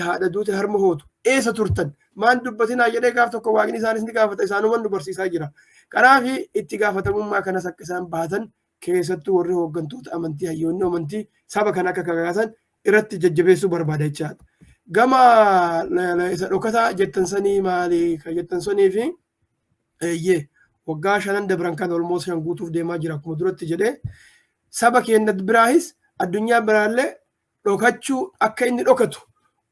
haadha duute harma hootu, eessa turtan, maan dubbatinaa jedhee gaaf tokko waaqni isaanis ni gaafata, isaanuman nu barsiisaa jira. Kanaaf itti gaafatamummaa kanas akka isaan baatan, keessattuu warri hooggantoota amantii, hayyoonni amantii saba kana akka kakaasan irratti jajjabeessuu barbaada jechaadha. Gama isa dhokataa jettan sanii maali kan jettan sanii fi, eeyyee, waggaa 5n dabran kan almost 5 guutuuf deemaa jira, akkuma duratti jedhee, saba keenya biraahis addunyaa biraallee dhokachuu, akka inni dhokatu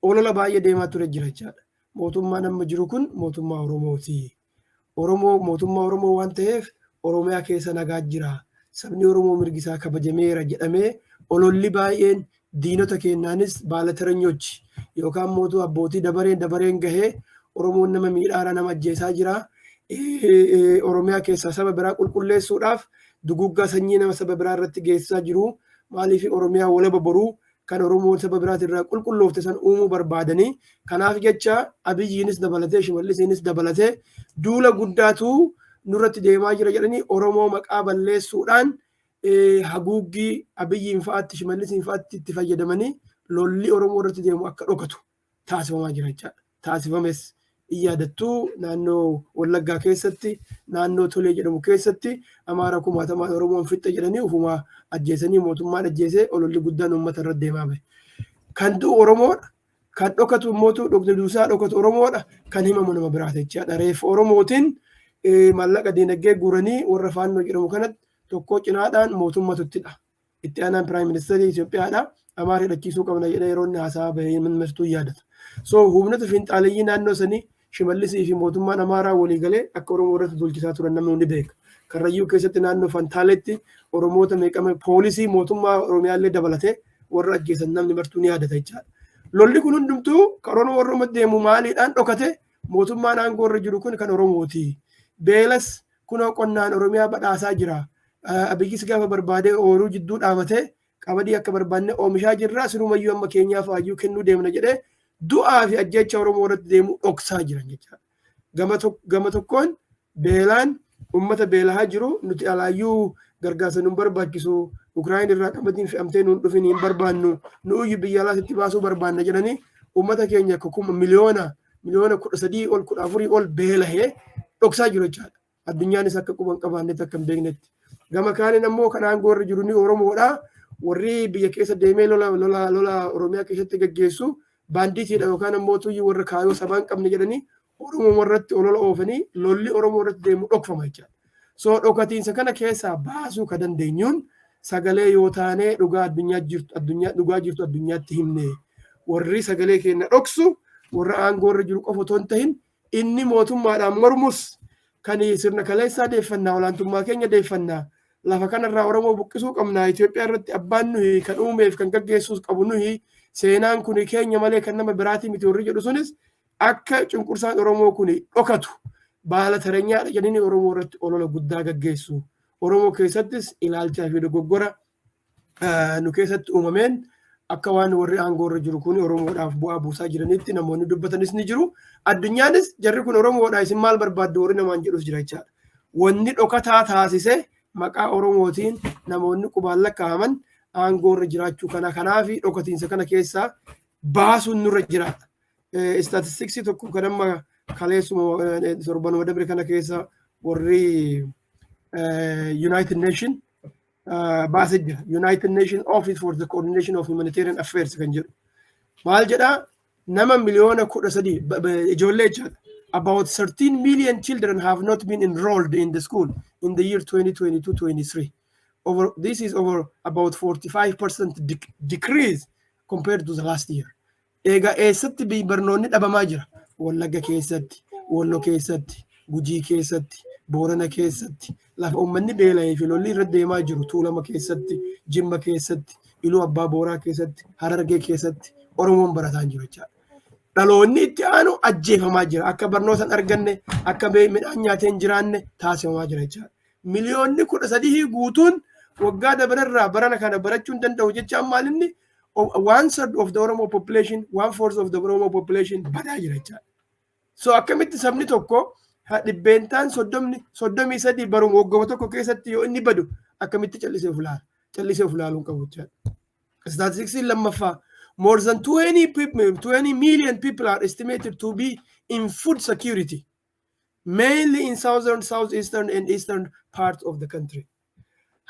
olola baay'ee deemaa ture jira jechaadha. Mootummaan amma jiru kun mootummaa Oromooti. Oromoo, mootummaa Oromoo waan ta'eef Oromiyaa keessa nagaa jira. Sabni Oromoo mirgi isaa kabajameera jedhamee ololli baay'een diinota keenyaanis baalateranyochi yookaan mootuu abbootii dabareen dabareen gahee Oromoon nama miidhaara, nama ajjeesaa jira. Oromiyaa keessaa saba biraa qulqulleessuudhaaf duguggaa sanyii nama saba biraa irratti geessisaa jiru. Maaliif Oromiyaa walaba boruu kan Oromoon saba biraatirraa qulqulloofte san uumuu barbaadanii, kanaaf jecha Abiyyiinis dabalatee Shimallisiinis dabalatee duula guddaatu nurratti deemaa jira jedhanii Oromoo maqaa balleessuudhaan haguuggii Abiyyiin fa'aatti Shimallisiin fa'aatti itti fayyadamanii lolli Oromoo irratti deemu akka dhokatu taasifamaa jira jechaadha. Taasifames yaadattuu, naannoo Wallaggaa keessatti, naannoo Tolee jedhamu keessatti Amaara kumaatamaan Oromoon fixxe jedhanii ufumaa ajjeesanii, mootummaan ajjeesee ololli guddaan uummata irra deemaa bahe. Kan du'u Oromoodha. Kan dhokatu immootu dhokni duusaa dhokatu Oromoodha. Kan himamu nama biraati jechaadha. Reeffa Oromootiin maallaqa diinagdee guuranii warra Faannoo jedhamu kanatti tokko cinaadhaan mootummatuttidha. Itti aanaan prime ministerii Itoophiyaadha. Amaara hidhachiisuu qabna jedhee yeroo inni haasaa bahee martuu yaadata. So humnoota fiinxaaleyyii naannoo sanii Shimallisii fi mootummaan Amaaraa walii galee akka Oromoo irratti duulchisaa turan namni ni beeka. Karrayyuu keessatti naannoo Fantaaletti Oromoota meeqama poolisii mootummaa Oromiyaallee dabalatee warra ajjeesan namni martuu ni yaadata jechaadha. Lolli kun hundumtuu kan Oromoo warra deemu maaliidhaan dhokate? Mootummaan aangoo irra jiru kun kan Oromooti. Beelas kunoo qonnaan Oromiyaa badhaasaa jira. Abiyyis gaafa barbaadee ooyiruu jidduu dhaabatee qamadii akka barbaanne oomishaa jirra, sirumayyuu amma keenyaaf hayyuu kennuu deemna jedhee du'aa fi ajjeecha Oromoo irratti deemu dhoksaa jiran jechaadha. Gama tokkoon beelaan uummata beelahaa jiru, nuti alaayyuu gargaarsa nun barbaachisu, Ukraayin irraa qamadiin fe'amtee nuun dhufin hin barbaannu, nu uyyu biyya alaatti baasuu barbaanna jedhanii uummata keenya kuma miliyoona 13 ol, 14 ol beelahee dhoksaa jiru jechaadha. Addunyaanis akka quban qabaannetti, akka hin beeknetti. Gama kaaniin ammoo kan aangoo irra jiru ni Oromoodha. Warri biyya keessa deemee lola lola lola Oromiyaa keessatti gaggeessu baanditiidha yookaan ammoo tuyyi warra kaayoo sabaa hin qabne jedhanii Oromoo irratti olola oofanii lolli Oromoo irratti deemu dhokfama jechaadha. So dhokatiinsa kana keessaa baasuu ka dandeenyuun sagalee yoo taanee dhugaa addunyaa jirtu, addunyaa dhugaa jirtu addunyaatti himne. Warri sagalee keenya dhoksu warra aangoo irra jiru qofa otoo hin tahin, inni mootummaadhaan mormus kan sirna kaleessaa deeffannaa, olaantummaa keenya deeffannaa, lafa kanarraa Oromoo buqqisuu qabna, Itoophiyaa irratti abbaan nuyi, kan uumeef kan gaggeessuus qabu nuyi, seenaan kun keenya malee kan nama biraatii miti warri jedhu sunis akka cunqursaan Oromoo kun dhokatu baala taranyaadha jedhanii Oromoo irratti olola guddaa gaggeessu. Oromoo keessattis ilaalchaa fi dogoggora nu keessatti uumameen akka waan warri aangoo irra jiru kun Oromoodhaaf bu'aa buusaa jiranitti namoonni dubbatanis ni jiru. Addunyaanis jarri kun Oromoodha, isin maal barbaaddu warri namaan jedhus jira jechaadha. Wanni dhokataa taasise maqaa Oromootiin namoonni qubaan lakkaa'aman aangoo irra jiraachuu kana. Kanaaf dhokatiinsa kana keessaa baasuun nurra jiraata. Statisticsii tokko kan amma kaleessuma torbanuma dabre kana keessa warri United Nation baasee jira. United Nation Office for the Coordination of Humanitarian Affairs kan jedhu. Maal jedhaa? Nama miliyoona 13 ijoollee jechaadha. About 13 million children have not been enrolled in the school in the year 2022-23. Over, this is over about 45% decrease compared to the last year. Egaa eessatti barnoonni dhabamaa jira? Wallagga keessatti, Walloo keessatti, Gujii keessatti, Boorana keessatti, lafa uummanni beela'ee fi lolli irra deemaa jiru Tuulama keessatti, Jimma keessatti, Iluu Abbaa Booraa keessatti, Harargee keessatti Oromoon barataa hin jiru jechaadha. Dhaloonni itti aanu ajjeefamaa jira. Akka barnoota hin arganne, akka midhaan nyaatee hin jiraanne taasifamaa jira jechaadha. Miliyoonni 13 guutuun waggaa dabararraa barana kana barachuu hin danda'u jechaan maal inni one third of the Oromo population, one fourth of the Oromo population badaa jira jechaadha. So akkamitti sabni tokko 30% 33 baruma waggaa tokko keessatti yoo inni badu akkamitti callisee of ilaala? Callisee of ilaaluu hin qabu jechaadha. Statistiksiin lammaffaa, more than 20 people, 20 million people are estimated to be in food security, mainly in southern, southeastern and eastern parts of the country.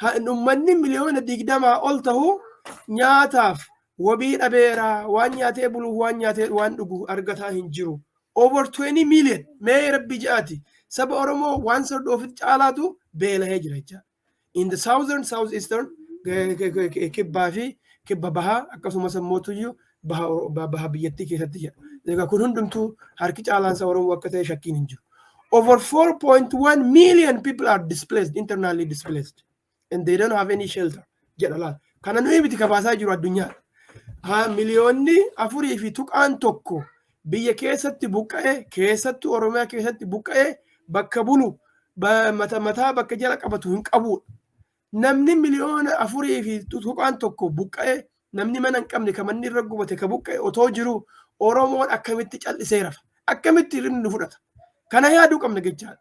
Uummanni miliyoona 20 ol ta'u nyaataaf wabii dhabeeraa, waan nyaatee buluuf, waan nyaatee waan dhugu argataa hin jiru. Over 20 million. Mee rabbi ja'aati. Saba Oromoo one third of caalaatu beelahee jira jechaadha. In the southern, southeastern, kibbaa fi kibba bahaa akkasumas immoo tuyyuu baha biyyattii keessatti jira. Egaa kun hundumtuu harki caalaansa Oromoo akka ta'e shakkiin hin jiru. Over 4.1 million people are displaced, internally displaced, and they don't have any shelter jedha laala. Kana nuyi miti kabaasaa jiru addunyaa. Haa, miliyoonni 4.1 biyya keessatti buqqa'ee, keessattuu Oromiyaa keessatti buqqa'ee bakka bulu mata mataa bakka jala qabatu hin qabudha. Namni miliyoona 4.1 buqqa'ee, namni mana hin qabne, ka manni irra gubate, ka buqqa'e otoo jiru Oromoon akkamitti callisee rafa? Akkamitti hirribni nu fudhata? Kana yaaduu qabna jechaadha.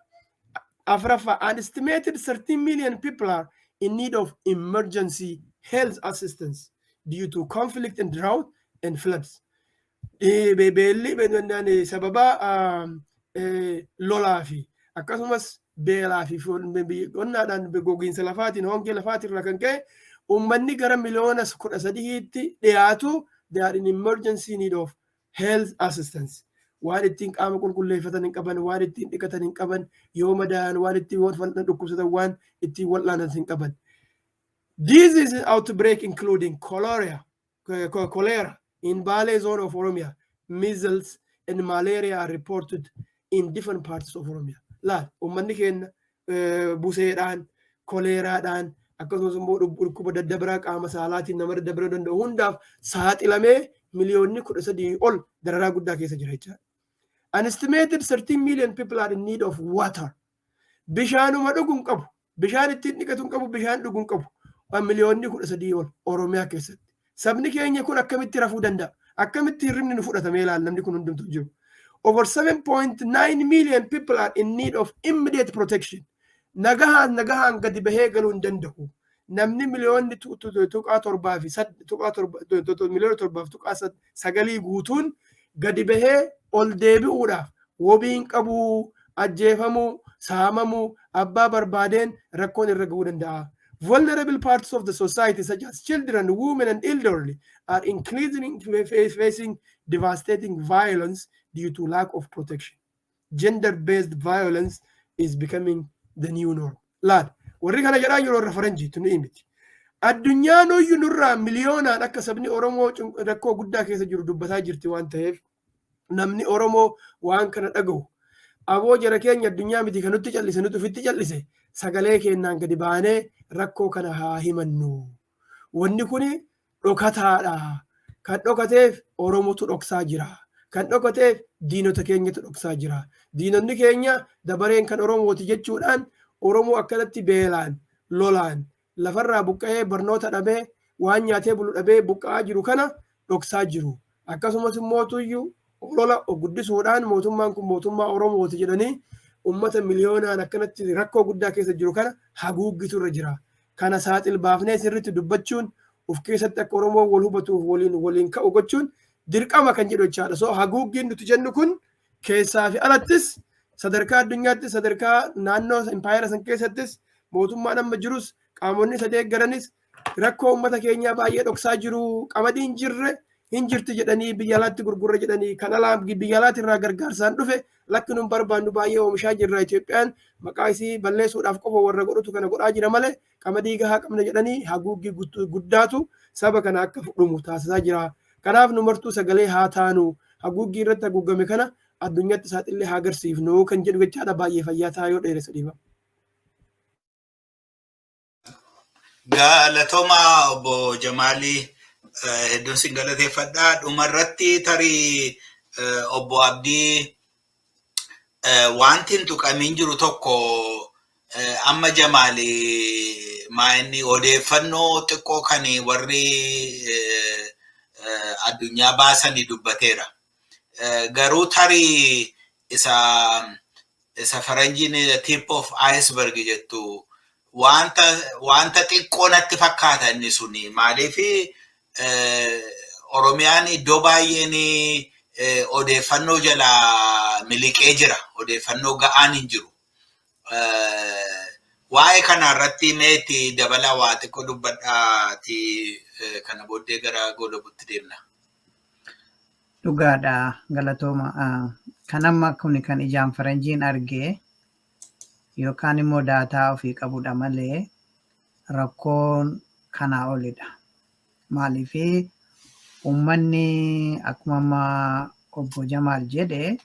Afraffaa, an estimated 13 million people are in need of emergency health assistance due to conflict and drought and floods. Beelli sababa lolaa fi akkasumas beelaa fi qonnaadhaan gogiinsa lafaatiin, hongee lafaatiin irraa kan ka'e uummanni gara miliyoona 13tti dhiyaatu they are in emergency need of health assistance. Waan ittiin qaama qulqulleeffatan hin qaban, waan ittiin dhiqatan hin qaban, yoo madaa'an waan ittiin dhukkubsatan, waan ittiin wal'aanan hin qaban. Disease outbreak including cholera in Bale zone of Oromia, measles and malaria are reported in different parts of Oromia. Laal, uummanni keenya buseedhaan, koleeraadhaan, akkasumas immoo dhukkuba daddabiraa qaama saalaatiin nama daddabiruu danda'u hundaaf saaxilamee miliyoonni 13 ol dararaa guddaa keessa jira jechaadha. An estimated 13 million people are in need of water. Bishaanuma dhuguu hin qabu. Bishaan ittiin dhiqatu hin qabu. Bishaan dhuguu hin qabu. Miliyoonni 13 ol Oromiyaa keessatti. Sabni keenya kun akkamitti rafuu danda'a? Akkamitti hirribni nu fudhatamee ilaala namni kun hundumtuu jiru? Over 7.9 million people are in need of immediate protection. Nagahaan nagahaan gadi bahee galuu hin danda'u. Namni miliyoonni tuqaa torbaa fi tuqaa torba, miliyoona 7.9 guutuun gadi bahee ol deebi'uudhaaf wabii hin qabu, ajjeefamuu, saamamuu, abbaa barbaadeen rakkoon irra gahuu danda'a. Vulnerable parts of the society such as children, women and elderly are increasingly facing devastating violence due to lack of protection. Gender-based violence is becoming the new norm. Laal, warri kana jedhaa jiru warra faranjiitu, nu miti. Addunyaan hoyyuu nurraa miliyoonaan akka sabni Oromoo rakkoo guddaa keessa jiru dubbataa jirti waan ta'eef namni Oromoo waan kana dhagahu, aboo jara keenya, addunyaa miti kan nutti callise, nuti ofitti callise, sagalee keenyaan gadi baanee rakkoo kana haa himannu. Wanni kuni dhokataadha. Kan dhokateef Oromotu dhoksaa jira. Kan dhokateef diinota keenyatu dhoksaa jira. Diinonni keenya dabareen kan Oromooti jechuudhaan Oromoo akkanatti beelaan, lolaan, lafarraa buqqa'ee, barnoota dhabee, waan nyaatee bulu dhabee buqqa'aa jiru kana dhoksaa jiru. Akkasumas immoo tuyyuu olola guddisuudhaan mootummaan kun mootummaa Oromooti jedhanii ummata miliyoonaan akkanatti rakkoo guddaa keessa jiru kana haguuggitu irra jira. Kana saaxil baafnee sirriitti dubbachuun of keessatti akka Oromoo wal hubatuuf waliin waliin ka'u gochuun dirqama kan jedhu jechaadha. So haguuggiin nuti jennu kun keessaa fi alattis, sadarkaa addunyaattis, sadarkaa naannoo impaayera san keessattis, mootummaan amma jirus, qaamonni isa deeggaranis rakkoo uummata keenyaa baay'ee dhoksaa jiru. Qamadiin jirre hin jirti jedhanii biyya alaatti gurgurra jedhanii, kan alaa biyya alaatti irraa gargaarsaan dhufe lakki nun barbaannu, baay'ee oomishaa jirra, Itoophiyaan maqaa isii balleessuudhaaf qofa warra godhutu kana godhaa jira malee qamadii gahaa qabna jedhanii haguuggii guddaatu saba kana akka dhumu taasisaa jira. Kanaaf nu martuu sagalee haa taanu, haguuggii irratti haguuggame kana Addunyaatti saaxillee haa agarsiifnu kan jedhu jechaadha. Baay'ee fayyaa ta'a, yoo dheeressa dhiiba. Galatoomaa, obbo Jamaalii, hedduun sin galateeffadha. Dhumarratti tarii, obbo Abdii, wanti hin tuqamiin jiru tokko, amma Jamaalii maa inni odeeffannoo xiqqoo kan warri addunyaa baasanii dubbateera. Garuu tarii isa faranjiin tip of iceberg jettu, wanta xiqqoo natti fakkaata inni suni. Maaliif, Oromiyaan iddoo baay'een odeeffannoo jalaa miliqee jira. Odeeffannoo ga'aan hin jiru. Waa'ee kana irratti meetti dabala, waa xiqqoo dubbadhaati, kana booddee gara goolabutti deemna. Dhugaadha, galatooma. Kan amma kun kan ijaan faranjiin argee yookaan immoo data ofii qabudha malee rakkoon kanaa olidha. Maaliif, uummanni akkuma amma obbo Jamaal jedhe,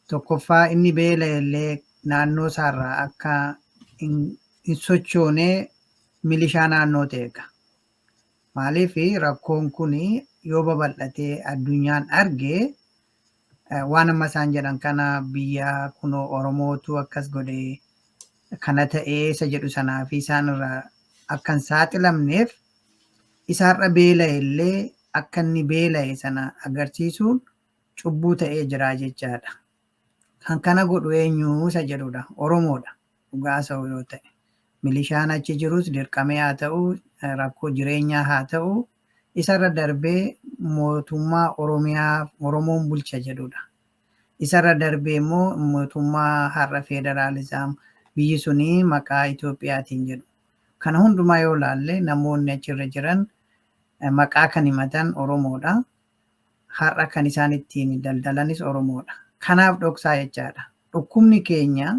tokkoffaa inni beela illee naannoo isaarraa akka hin sochoonee milishaa naannoo ta'eega. Maaliif, rakkoon kun yoo babal'atee addunyaan arge, waan amma isaan jedhan kana, biyya kunoo Oromootu akkas godhe, kana ta'ee isa jedhu sanaa fi isaan irraa akka hin saaxilamneef, isaarra beela'e illee akka inni beela'e sana agarsiisuun cubbuu ta'ee jira jechaadha. Kan kana godhu eenyu isa jedhudha. Oromoodha. Dhugaa haasa'u yoo ta'e. Milishaan achi jirus dirqamee haa ta'u, rakkoo jireenyaa haa ta'u, isarra darbee mootummaa Oromiyaa Oromoon bulcha jedhudha. Isarra darbee immoo mootummaa har'a federaalism biyyi suni maqaa Itoophiyaatiin jedhu. Kana hundumaa yoo ilaalle, namoonni achirra jiran maqaa kan himatan Oromoodha. Har'a kan isaan ittiin daldalanis Oromoodha. Kanaaf dhoksaa jechaadha. Dhukkubni keenya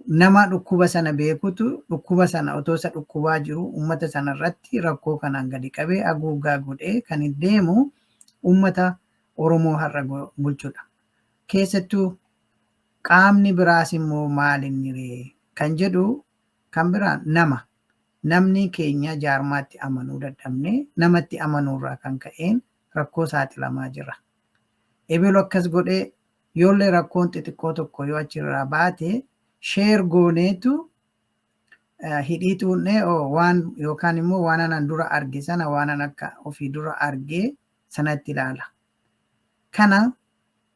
nama dhukkuba sana beekutu dhukkuba sana otoo isa dhukkubaa jiru uummata sana irratti rakkoo kanaan gadi qabee haguuggaa godhee kan deemu uummata Oromoo har'a bulchudha. Keessattuu qaamni biraas immoo maal inni ree kan jedhu, kan biraan nama. Namni keenya jaarmaatti amanuu dadhabne, namatti amanuurraa kan ka'een rakkoo saaxilamaa jira. Ebelu akkas godhee yoollee rakkoon xixiqqoo tokko yoo achirraa baate, share gooneetu hidhii tuunnee waan yookaan immoo waan anan dura arge sana, waan an akka ofii dura argee sanatti ilaala. Kana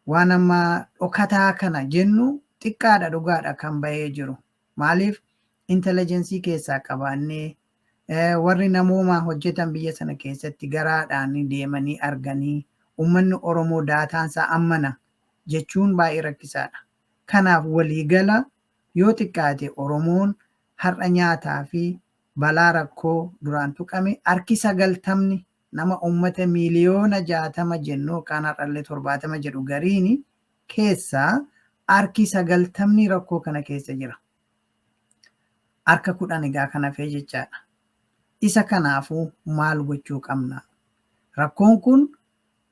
waan amma dhokataa kana jennu xiqqaadha, dhugaadha kan bahee jiru. Maaliif, intelligence keessaa qabaannee, warri namoomaa hojjetan biyya sana keessatti garaadhaan deemanii arganii, uummanni Oromoo dataansaa ammana jechuun baay'ee rakkisaadha. Kanaaf waliigala yoo xiqqaate Oromoon har'a nyaataa fi balaa rakkoo duraan tuqame, harki 90 nama uummata miiliyoona 60 jennu yookaan har'allee 70 jedhu gariini keessaa harki 90 rakkoo kana keessa jira. Harka 10 egaa kan hafee jechaadha. Isa kanaafuu maal gochuu qabna? Rakkoon kun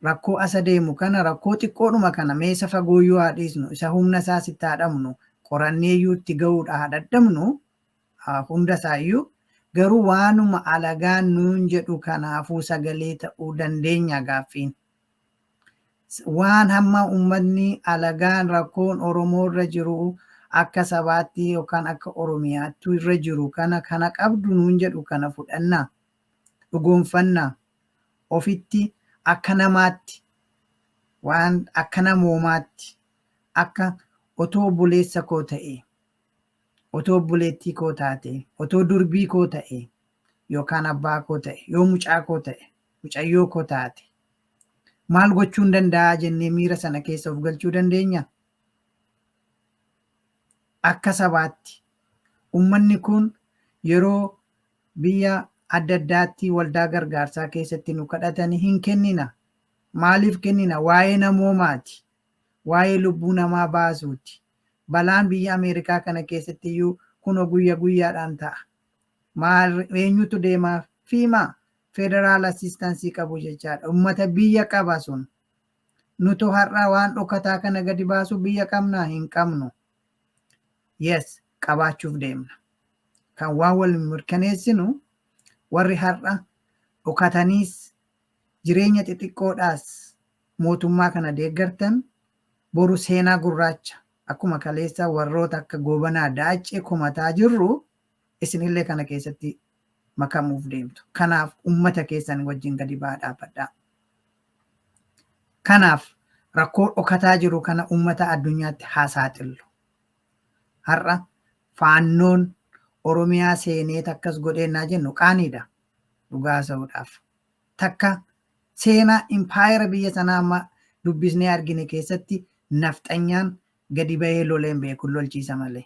rakkoo asa deemu kana, rakkoo xiqqoodhuma kana meesa fagooyyuu haa dhiisnu, isa humna isaa sitti haa dhabnu, qoranneeyyuu itti ga'uudha haa dadhabnu hunda isaayyuu, garuu waanuma alagaan nuun jedhu kanaafuu sagalee ta'uu dandeenya gaaffiin. Waan hamma uummanni alagaan rakkoon Oromoo irra jiru akka sabaatti yookaan akka Oromiyaatti irra jiru kana qabdu nuun jedhu kana fudhannaa, dhugoonfannaa, ofitti akka namaatti, waan akka namoomaatti, akka otoo obboleessa koo ta'e, otoo obboleettii koo taate, otoo durbii koo ta'e yookaan abbaa koo ta'e, yoo mucaa koo ta'e, mucayyoo koo taate, maal gochuun danda'a jennee miira sana keessa of galchuu dandeenya? Akka sabaatti uummanni kun yeroo biyya adda addaatti waldaa gargaarsaa keessatti nu kadhatanii hin kennina. Maaliif kennina? Waa'ee namoomaati. Waa'ee lubbuu namaa baasuuti. Balaan biyya Ameerikaa kana keessatti iyyuu kunoo guyya guyyaadhaan ta'a. Maal, eenyutu deemaa? FEMA federal assistance qabu jechaadha. Uummata biyya qaba sun. Nutu har'a waan dhokataa kana gadi baasu biyya qabnaa? Hin qabnu. Yes, qabaachuuf deemna. Kan waan wal mirkaneessinu, warri har'a dhokataniis jireenya xixiqqoodhaas mootummaa kana deeggartan, boru seenaa gurraacha akkuma kaleessa warroota akka Goobanaa Daaccee komataa jirru isinillee kana keessatti makamuuf deemtu. Kanaaf ummata keessan wajjin gadi ba'aa dhaabbadhaa. Kanaaf rakkoo dhokataa jiru kana ummata addunyaatti haa saaxillu. Har'a Faannoon Oromiyaa seenee takkas godheennaa jennu qaaniidha dhugaa haasa'uudhaaf. Takka seenaa impaayera biyya sanaa amma dubbisnee argine keessatti nafxanyaan gadi bahee loleen beeku, lolchiisa malee.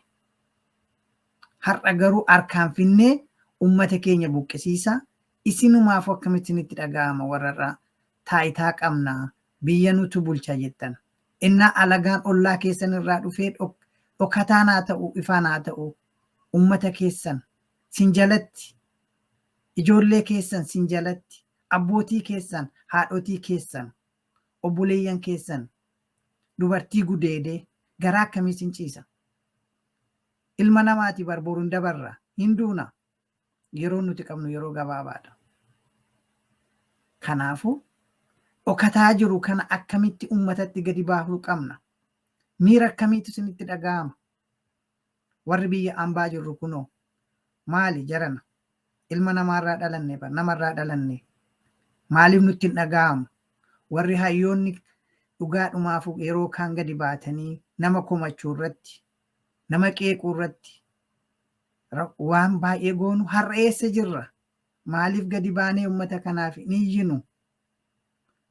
Har'a garuu harkaan finnee ummata keenya buqqisiisa. Isinumaaf akkamitti isinitti dhaga'ama, warra taayitaa qabna, biyya nutu bulcha jettan? Innaa alagaan ollaa keessan irraa dhufee, dhokataan haa ta'u, ifaan haa ta'u, ummata keessan sin jalatti, ijoollee keessan sin jalatti, abbootii keessan, haadhotii keessan, obboleeyyan keessan, dubartii gudeedee garaa akkamii sin ciisa? Ilma namaati barboru hin dabarra, hin duuna. Yeroo nuti qabnu yeroo gabaabaadha. Kanaafuu dhokataa jiru kana akkamitti ummatatti gadi baasuu qabna? Miira akkamiitu isinitti dhaga'ama? Warri biyya ambaa jirru kunoo maali jarana? Ilma namaarraa dhalanne bar, namarraa dhalanne. Maaliif nutti hin dhaga'amu? Warri hayyoonni dhugaadhumaafu yeroo kaan gadi baatanii nama komachuu irratti, nama qeequu irratti waan baay'ee goonu, har'a eessa jirra? Maaliif gadi baanee uummata kanaaf hin iyyinu?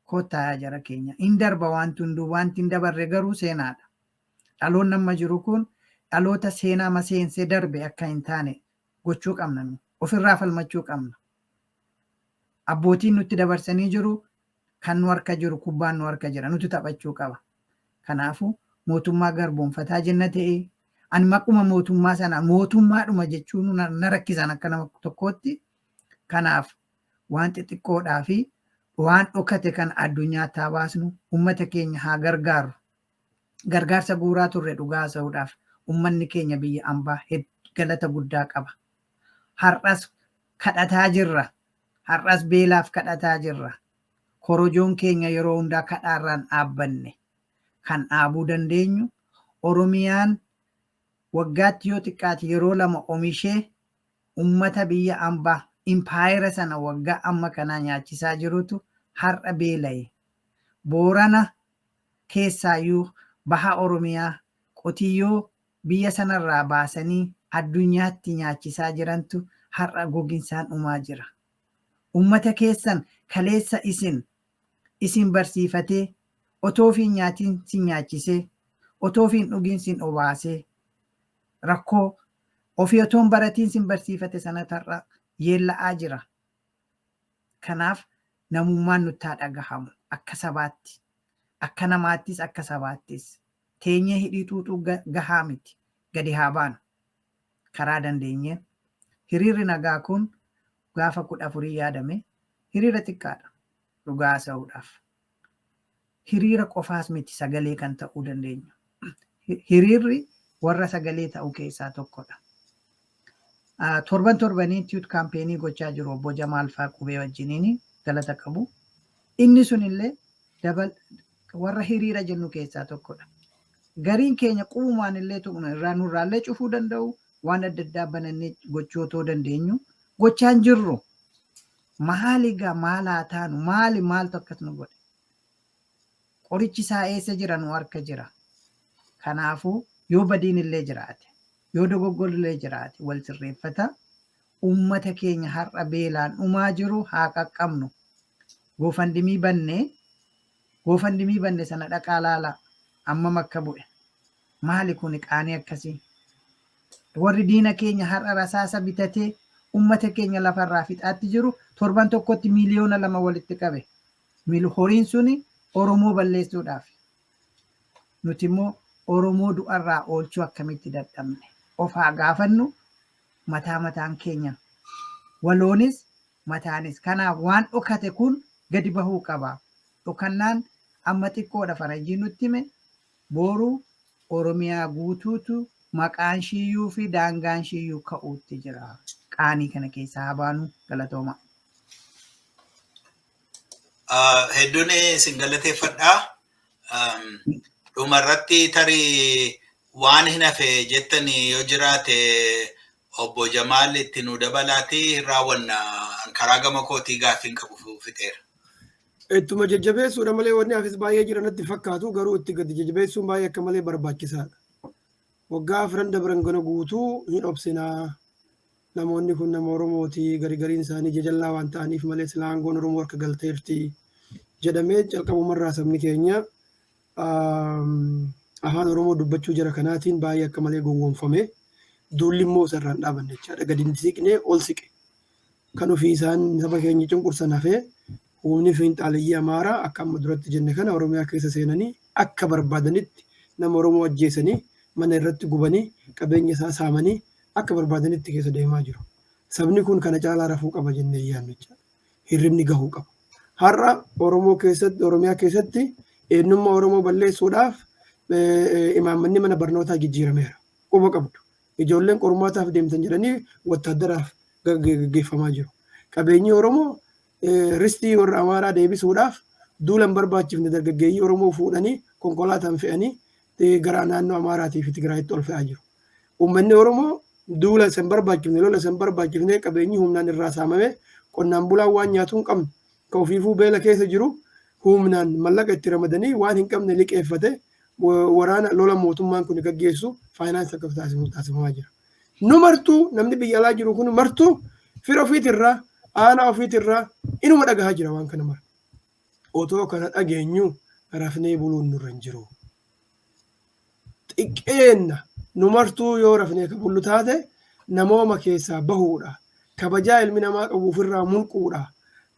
Kottaa yaa jara keenya. Hin darba wanti hunduu, wanti hin dabarre garuu seenaadha. Dhaloonni amma jiru kun dhaloota seenaa maseensee darbe akka hin taane gochuu qabna nu. Ofirraa falmachuu qabna. Abbootiin nutti dabarsanii jiru, kan nu harka jiru, kubbaan nu harka jira, nuti taphachuu qaba. Kanaafuu mootummaa garboomfataa jenna ta'e, ani maquma mootummaa sana mootummaadhuma jechuun na rakkisan akka nama tokkootti. Kanaaf waan xixiqqoodhaa fi waan dhokate kan addunyaatti haa baasnu, ummata keenya haa gargaaru. Gargaarsa guuraa turre, dhugaa haasa'uudhaaf ummanni keenya biyya ambaa galata guddaa qaba. Har'as kadhataa jirra. Har'as beelaaf kadhataa jirra. Korojoon keenya yeroo hundaa kadhaarraan dhaabbanne. Kan dhaabuu dandeenyu, Oromiyaan waggaatti yoo xiqqaate yeroo lama oomishee ummata biyya ambaa impaayera sana waggaa amma kanaa nyaachisaa jirutu har'a beela'e. Boorana keessaayyuu baha Oromiyaa qotiyyoo biyya sanarraa baasanii addunyaatti nyaachisaa jirantu har'a goginsaan dhumaa jira. Ummata keessan kaleessa isin barsiifatee, otoo fi nyaatiin sin nyaachisee, otoo fi hin dhugin sin obaasee, rakkoo ofii otoo hin baratiin sin barsiifate sanatu har'a yeella'aa jira. Kanaaf namummaan nutti haa dhagahamu akka sabaatti, akka namaattis, akka sabaattis. Teenyee hidhii xuuxuu gahaa miti, gadi haa baanu. Karaa dandeenyeen hiriirri nagaa kun gaafa 14 yaadame hiriira xiqqaadha dhugaa haasa'uudhaaf. Hiriira qofaas miti sagalee kan ta'uu dandeenyu. Hiriirri warra sagalee ta'uu keessaa tokkodha. Torban torbanii tweet campaign gochaa jiru obbo Jamaal faa qubee wajjiniin, galata qabu. Inni sunillee dabal warra hiriira jennu keessaa tokkodha. Gariin keenya qubumaan illee tuqnu irraa nurraallee cufuu danda'u, waan adda addaa banannee gochuu otoo dandeenyu gochaan jirru. Maali egaa, maal haa taanu? Maali, maaltu akkas nu godhe? Qorichi isaa eessa jira? Nu harka jira. Kanaafuu yoo badiin illee jiraate, yoo dogoggorri illee jiraate, wal sirreeffata. Uummata keenya har'a beelaan dhumaa jiru haa qaqqabnu. GoFundMe bannee, GoFundMe banne sana dhaqaa laalaa, ammam akka bu'e. Maali kuni qaanii akkasii? Warri diina keenya har'a rasaasa bitatee uummata keenya lafarraa fixaatti jiru torban tokkotti 2 miiliyoona walitti qabe. Horiin suni Oromoo balleessuudhaaf. Nuti immoo Oromoo du'arraa oolchuu akkamitti dadhabne? Of haa gaafannu mataa mataan keenya. Waloonis mataanis. Kanaaf waan dhokate kun gadi bahuu qaba. Dhokannaan Amma xiqqoodha faranjiin nutti hime, boru Oromiyaa guutuutu maqaan shiyyuu fi daangaan shiyyuu ka'uutti jira. Qaanii kana keessaa haa baanu, galatooma. Hedduun isin galateeffadhaa. Dhumarratti tarii waan hin hafe jettan yoo jiraate, obbo Jamaal itti nu dabalaati raawwanna. Karaa gama kootii gaaffii hin qabu, fixeera. Ittuma jajjabeessuudha malee wanni hafis baay'ee jira natti fakkaatu, garuu itti gadi jajjabeessuun baay'ee akka malee barbaachisaadha. Waggaa 4 dabran kana guutuu hin obsinaa. Namoonni kun nama Oromooti, gari gariin isaanii jajallaa waan ta'aniif malee silaa aangoon Oromoo harka galteerti jedhamee calqabumarraa sabni keenya afaan Oromoo dubbachuu jira kanaatiin baay'ee akka malee gowwoomfame. Duulli immoo isarraan dhaabanne jechaadha. Gadi hin siqnee ol siqe. Kan ofii isaan saba keenya cunqursan hafee humni fiinxaaleyyii Amaaraa akka amma duratti jenne kana Oromiyaa keessa seenanii akka barbaadanitti nama Oromoo ajjeesanii, mana irratti gubanii, qabeenya isaa saamanii akka barbaadanitti keessa deemaa jiru. Sabni kun kana caalaa rafuu qaba jennee yaadnu jechaadha. Hirribni gahuu qaba. Har'a Oromoo keessatti, Oromiyaa keessatti eenyummaa Oromoo balleessuudhaaf imaammanni mana barnootaa jijjiirameera. Quba qabdu. Ijoolleen qormaataaf deemtan jedhanii wattaaddaraaf gaggeeffamaa jiru. Qabeenyi Oromoo ristii warra Amaaraa deebisuudhaaf duula hin barbaachifne dargaggeeyyii Oromoo fuudhanii konkolaataan fe'anii gara naannoo Amaaraatii fi Tigraayitti ol fe'aa jiru. Uummanni Oromoo duula isa hin barbaachifne, lola isa hin barbaachifne, qabeenyi humnaan irraa saamame, qonnaan bulaan waan nyaatu hin qabne, kan ofiifuu beela keessa jiru humnaan mallaqa itti ramadanii waan hin qabne liqeeffate waraana lola mootummaan kun gaggeessu finance akka taasifamaa jira. Nu martuu, namni biyya alaa jiru kun martuu, fira ofiitirraa, aanaa ofiitirraa inuma dhagahaa jira waan kana mara. Otoo kana dhageenyu rafnee buluun nurra hin jiru. Xiqqeenna nu martuu yoo rafnee ka bullu taate namooma keessaa bahuudha. Kabajaa ilmi namaa qabu ofirraa mulquudha.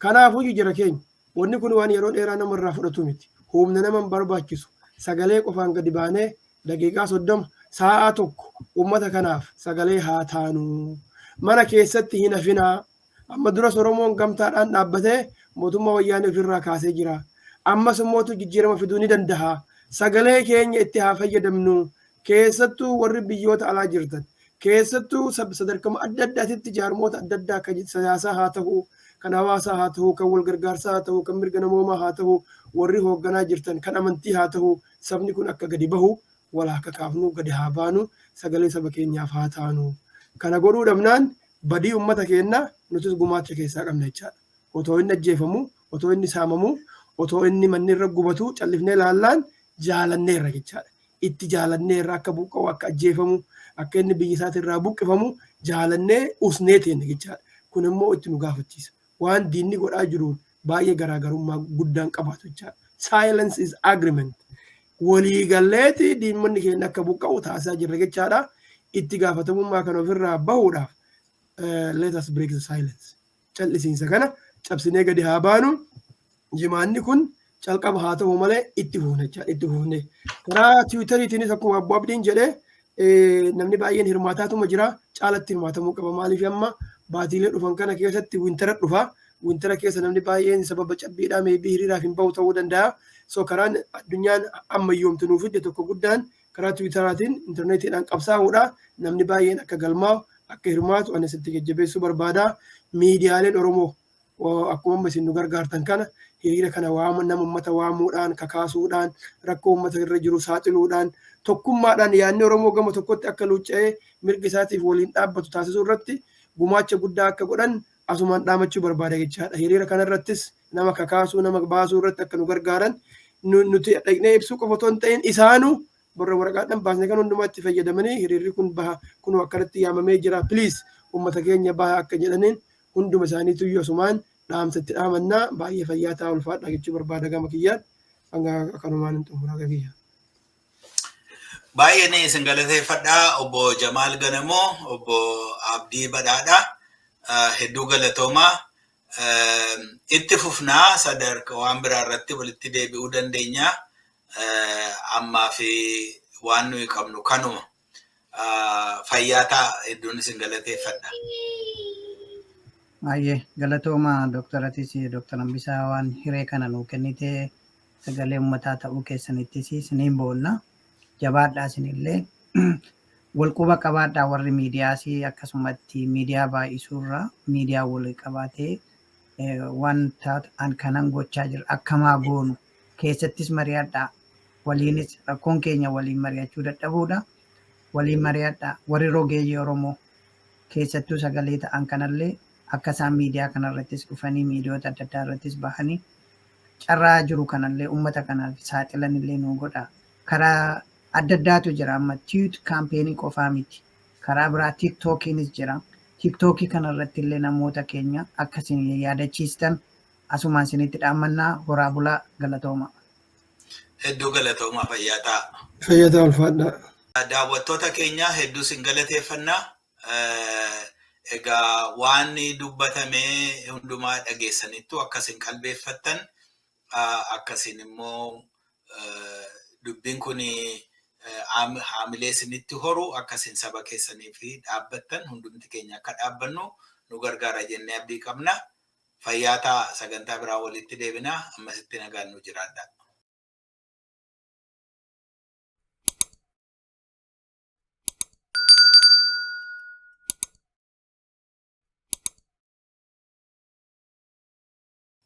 Kanaafuu jira keenya, wanni kun waan yeroo dheeraa namarraa fudhatu miti. Humna nama hin barbaachisu. Sagalee qofaan gadi baanee daqiiqaa 30, sa'aa 1 uummata kanaaf sagalee haa taanu. Mana keessatti hin hafinaa. Amma duras Oromoon gamtaadhaan dhaabbatee mootummaa wayyaanee ofirraa kaasee jira. Ammas immoo jijjiirama fiduu ni danda'a. Sagalee keenya itti haa fayyadamnu. Keessattuu warri biyyoota alaa jirtan. Keessattuu sadarkama adda addaatitti jaarmoota adda addaa kan siyaasaa haa ta'u, kan hawaasaa haa ta'u, kan wal gargaarsaa haa ta'u, kan mirga namoomaa haa ta'u, warri hoogganaa jirtan, kan amantii haa ta'u, sabni kun akka gadi bahu wal haa kakaafnu, gadi haa baanu, sagalee saba keenyaaf haa taanu. Kana godhuu dhabnaan badii uummata keenyaa nutis gumaacha keessaa qabna jechaadha. Otoo inni ajjeefamu, otoo inni saamamu, otoo inni manni irra gubatu callifnee laallaan jaalanneerra jechaadha. Itti jaalanneerra akka buqqa'u, akka ajjeefamu, akka inni biyya isaatirraa buqqifamu jaalannee usnee teenne jechaadha. Kun immoo itti nu gaafachiisa. Waan diinni godhaa jiruun baay'ee garaagarummaa guddaan qabaatu jechaadha. Silence is agreement. Waliigalleeti diinonni keenya akka buqqa'u taasisaa jirra jechaadha. Itti gaafatamummaa kana ofirraa bahuudhaaf let us break the silence. Callisiinsa kana cabsinee gadi haa baanu. Jimaanni kun calqaba haa ta'u malee itti fufne jechaadha. Itti fufne. Karaa Tiwiitariitiinis akkuma Abbo Abdiin jedhee namni baay'een hirmaataatuma jira. Caalatti hirmaatamuu qaba. Maaliif, amma baatiilee dhufan kana keessatti winter dhufa. Winter keessa namni baay'een sababa cabbiidhaa maybe hiriiraaf hin bahu ta'uu danda'a. So karaan addunyaan ammayyoomtu nuuf fidde tokko guddaan karaa Tiwiitaraatiin intarneetiidhaan qabsaa'uudha. Namni baay'een akka galmaa'u, akka hirmaatu ani sitti jajjabeessuu barbaada. Miidiyaaleen Oromoo akkuma amma isin nu gargaartan kana hiriira kana waama, nama uummata waamuudhaan, kakaasuudhaan, rakkoo uummata irra jiru saaxiluudhaan, tokkummaadhaan yaadni Oromoo gama tokkotti akka luucca'ee mirga isaatiif waliin dhaabbatu taasisuu irratti gumaacha guddaa akka godhan asumaan dhaamachuu barbaada jechaadha. Hiriira kanarrattis nama kakaasuu, nama baasuu irratti akka nu gargaaran, nuti dhaqnee ibsuu qofa otoo hin ta'in isaanuu warra waraqaadhaan baasne kan hundumaa itti fayyadamanii hiriirri kun baha, kun akkanatti yaamamee jira, please uummata keenya baha akka jedhaniin hunduma isaaniitu iyyuu asumaan dhaamsa itti dhaamannaa. Baay'ee fayyaa ta'a, ulfaadha jechuu barbaada gama kiyyaan. Hanga kanumaan hin xumuraa kiyya. Baay'een isin galateeffadhaa, obbo Jamaal Ganamoo, obbo Abdii Badhaadhaa, hedduu galatoomaa. Itti fufnaa, sadarkaa waan biraa irratti walitti deebi'uu dandeenya. Ammaa fi waan nuyi qabnu kanuma. Fayyaa ta'a, hedduun isin galateeffadha. Baay'ee galatooma, Dooktar Atis, Dooktar Hambisaa, waan hiree kana nuu kennitee. Sagalee uummataa ta'uu keessanittis isiniin boonna. Jabaadhaa isinillee walquba qabaadhaa warri miidiyaas akkasumatti miidiyaa baay'isuurraa miidiyaa walii qabaatee wanta an kanan gochaa jira akkamaa goonu keessattis mari'adhaa. Waliinis rakkoon keenya waliin mari'achuu dadhabuudha. Waliin mari'adhaa warri rogeeyyii Oromoo keessattuu sagalee ta'an kanallee akka isaan miidiyaa kanarrattis dhufanii miidiyoota adda addaa irrattis bahanii carraa jiru kanallee uummata kanaaf saaxilanillee nu godha. Karaa adda addaatu jira amma tweet campaign qofaa miti. Karaa biraa TikTokiinis jira. TikTokii kanarratti illee namoota keenya akkasiin yaadachiistan asumaan isinitti dhaammannaa. Horaa bulaa, galatooma. Hedduu galatoomaa, fayyaa ta'a. Fayyaa ta'a, ulfaadhaa. Daawwattoota keenya hedduu isin galateeffannaa. Egaa waan dubbatamee hundumaa dhageessanittu akkasin qalbeeffattan, akkasin immoo dubbiin kun haamilee isinitti horu, akkasin saba keessanii fi dhaabbattan, hundumti keenya akka dhaabbannu nu gargaara jennee abdii qabna. Fayyaa ta'a, sagantaa biraa walitti deebina. Ammasitti nagaan nu jiraadha.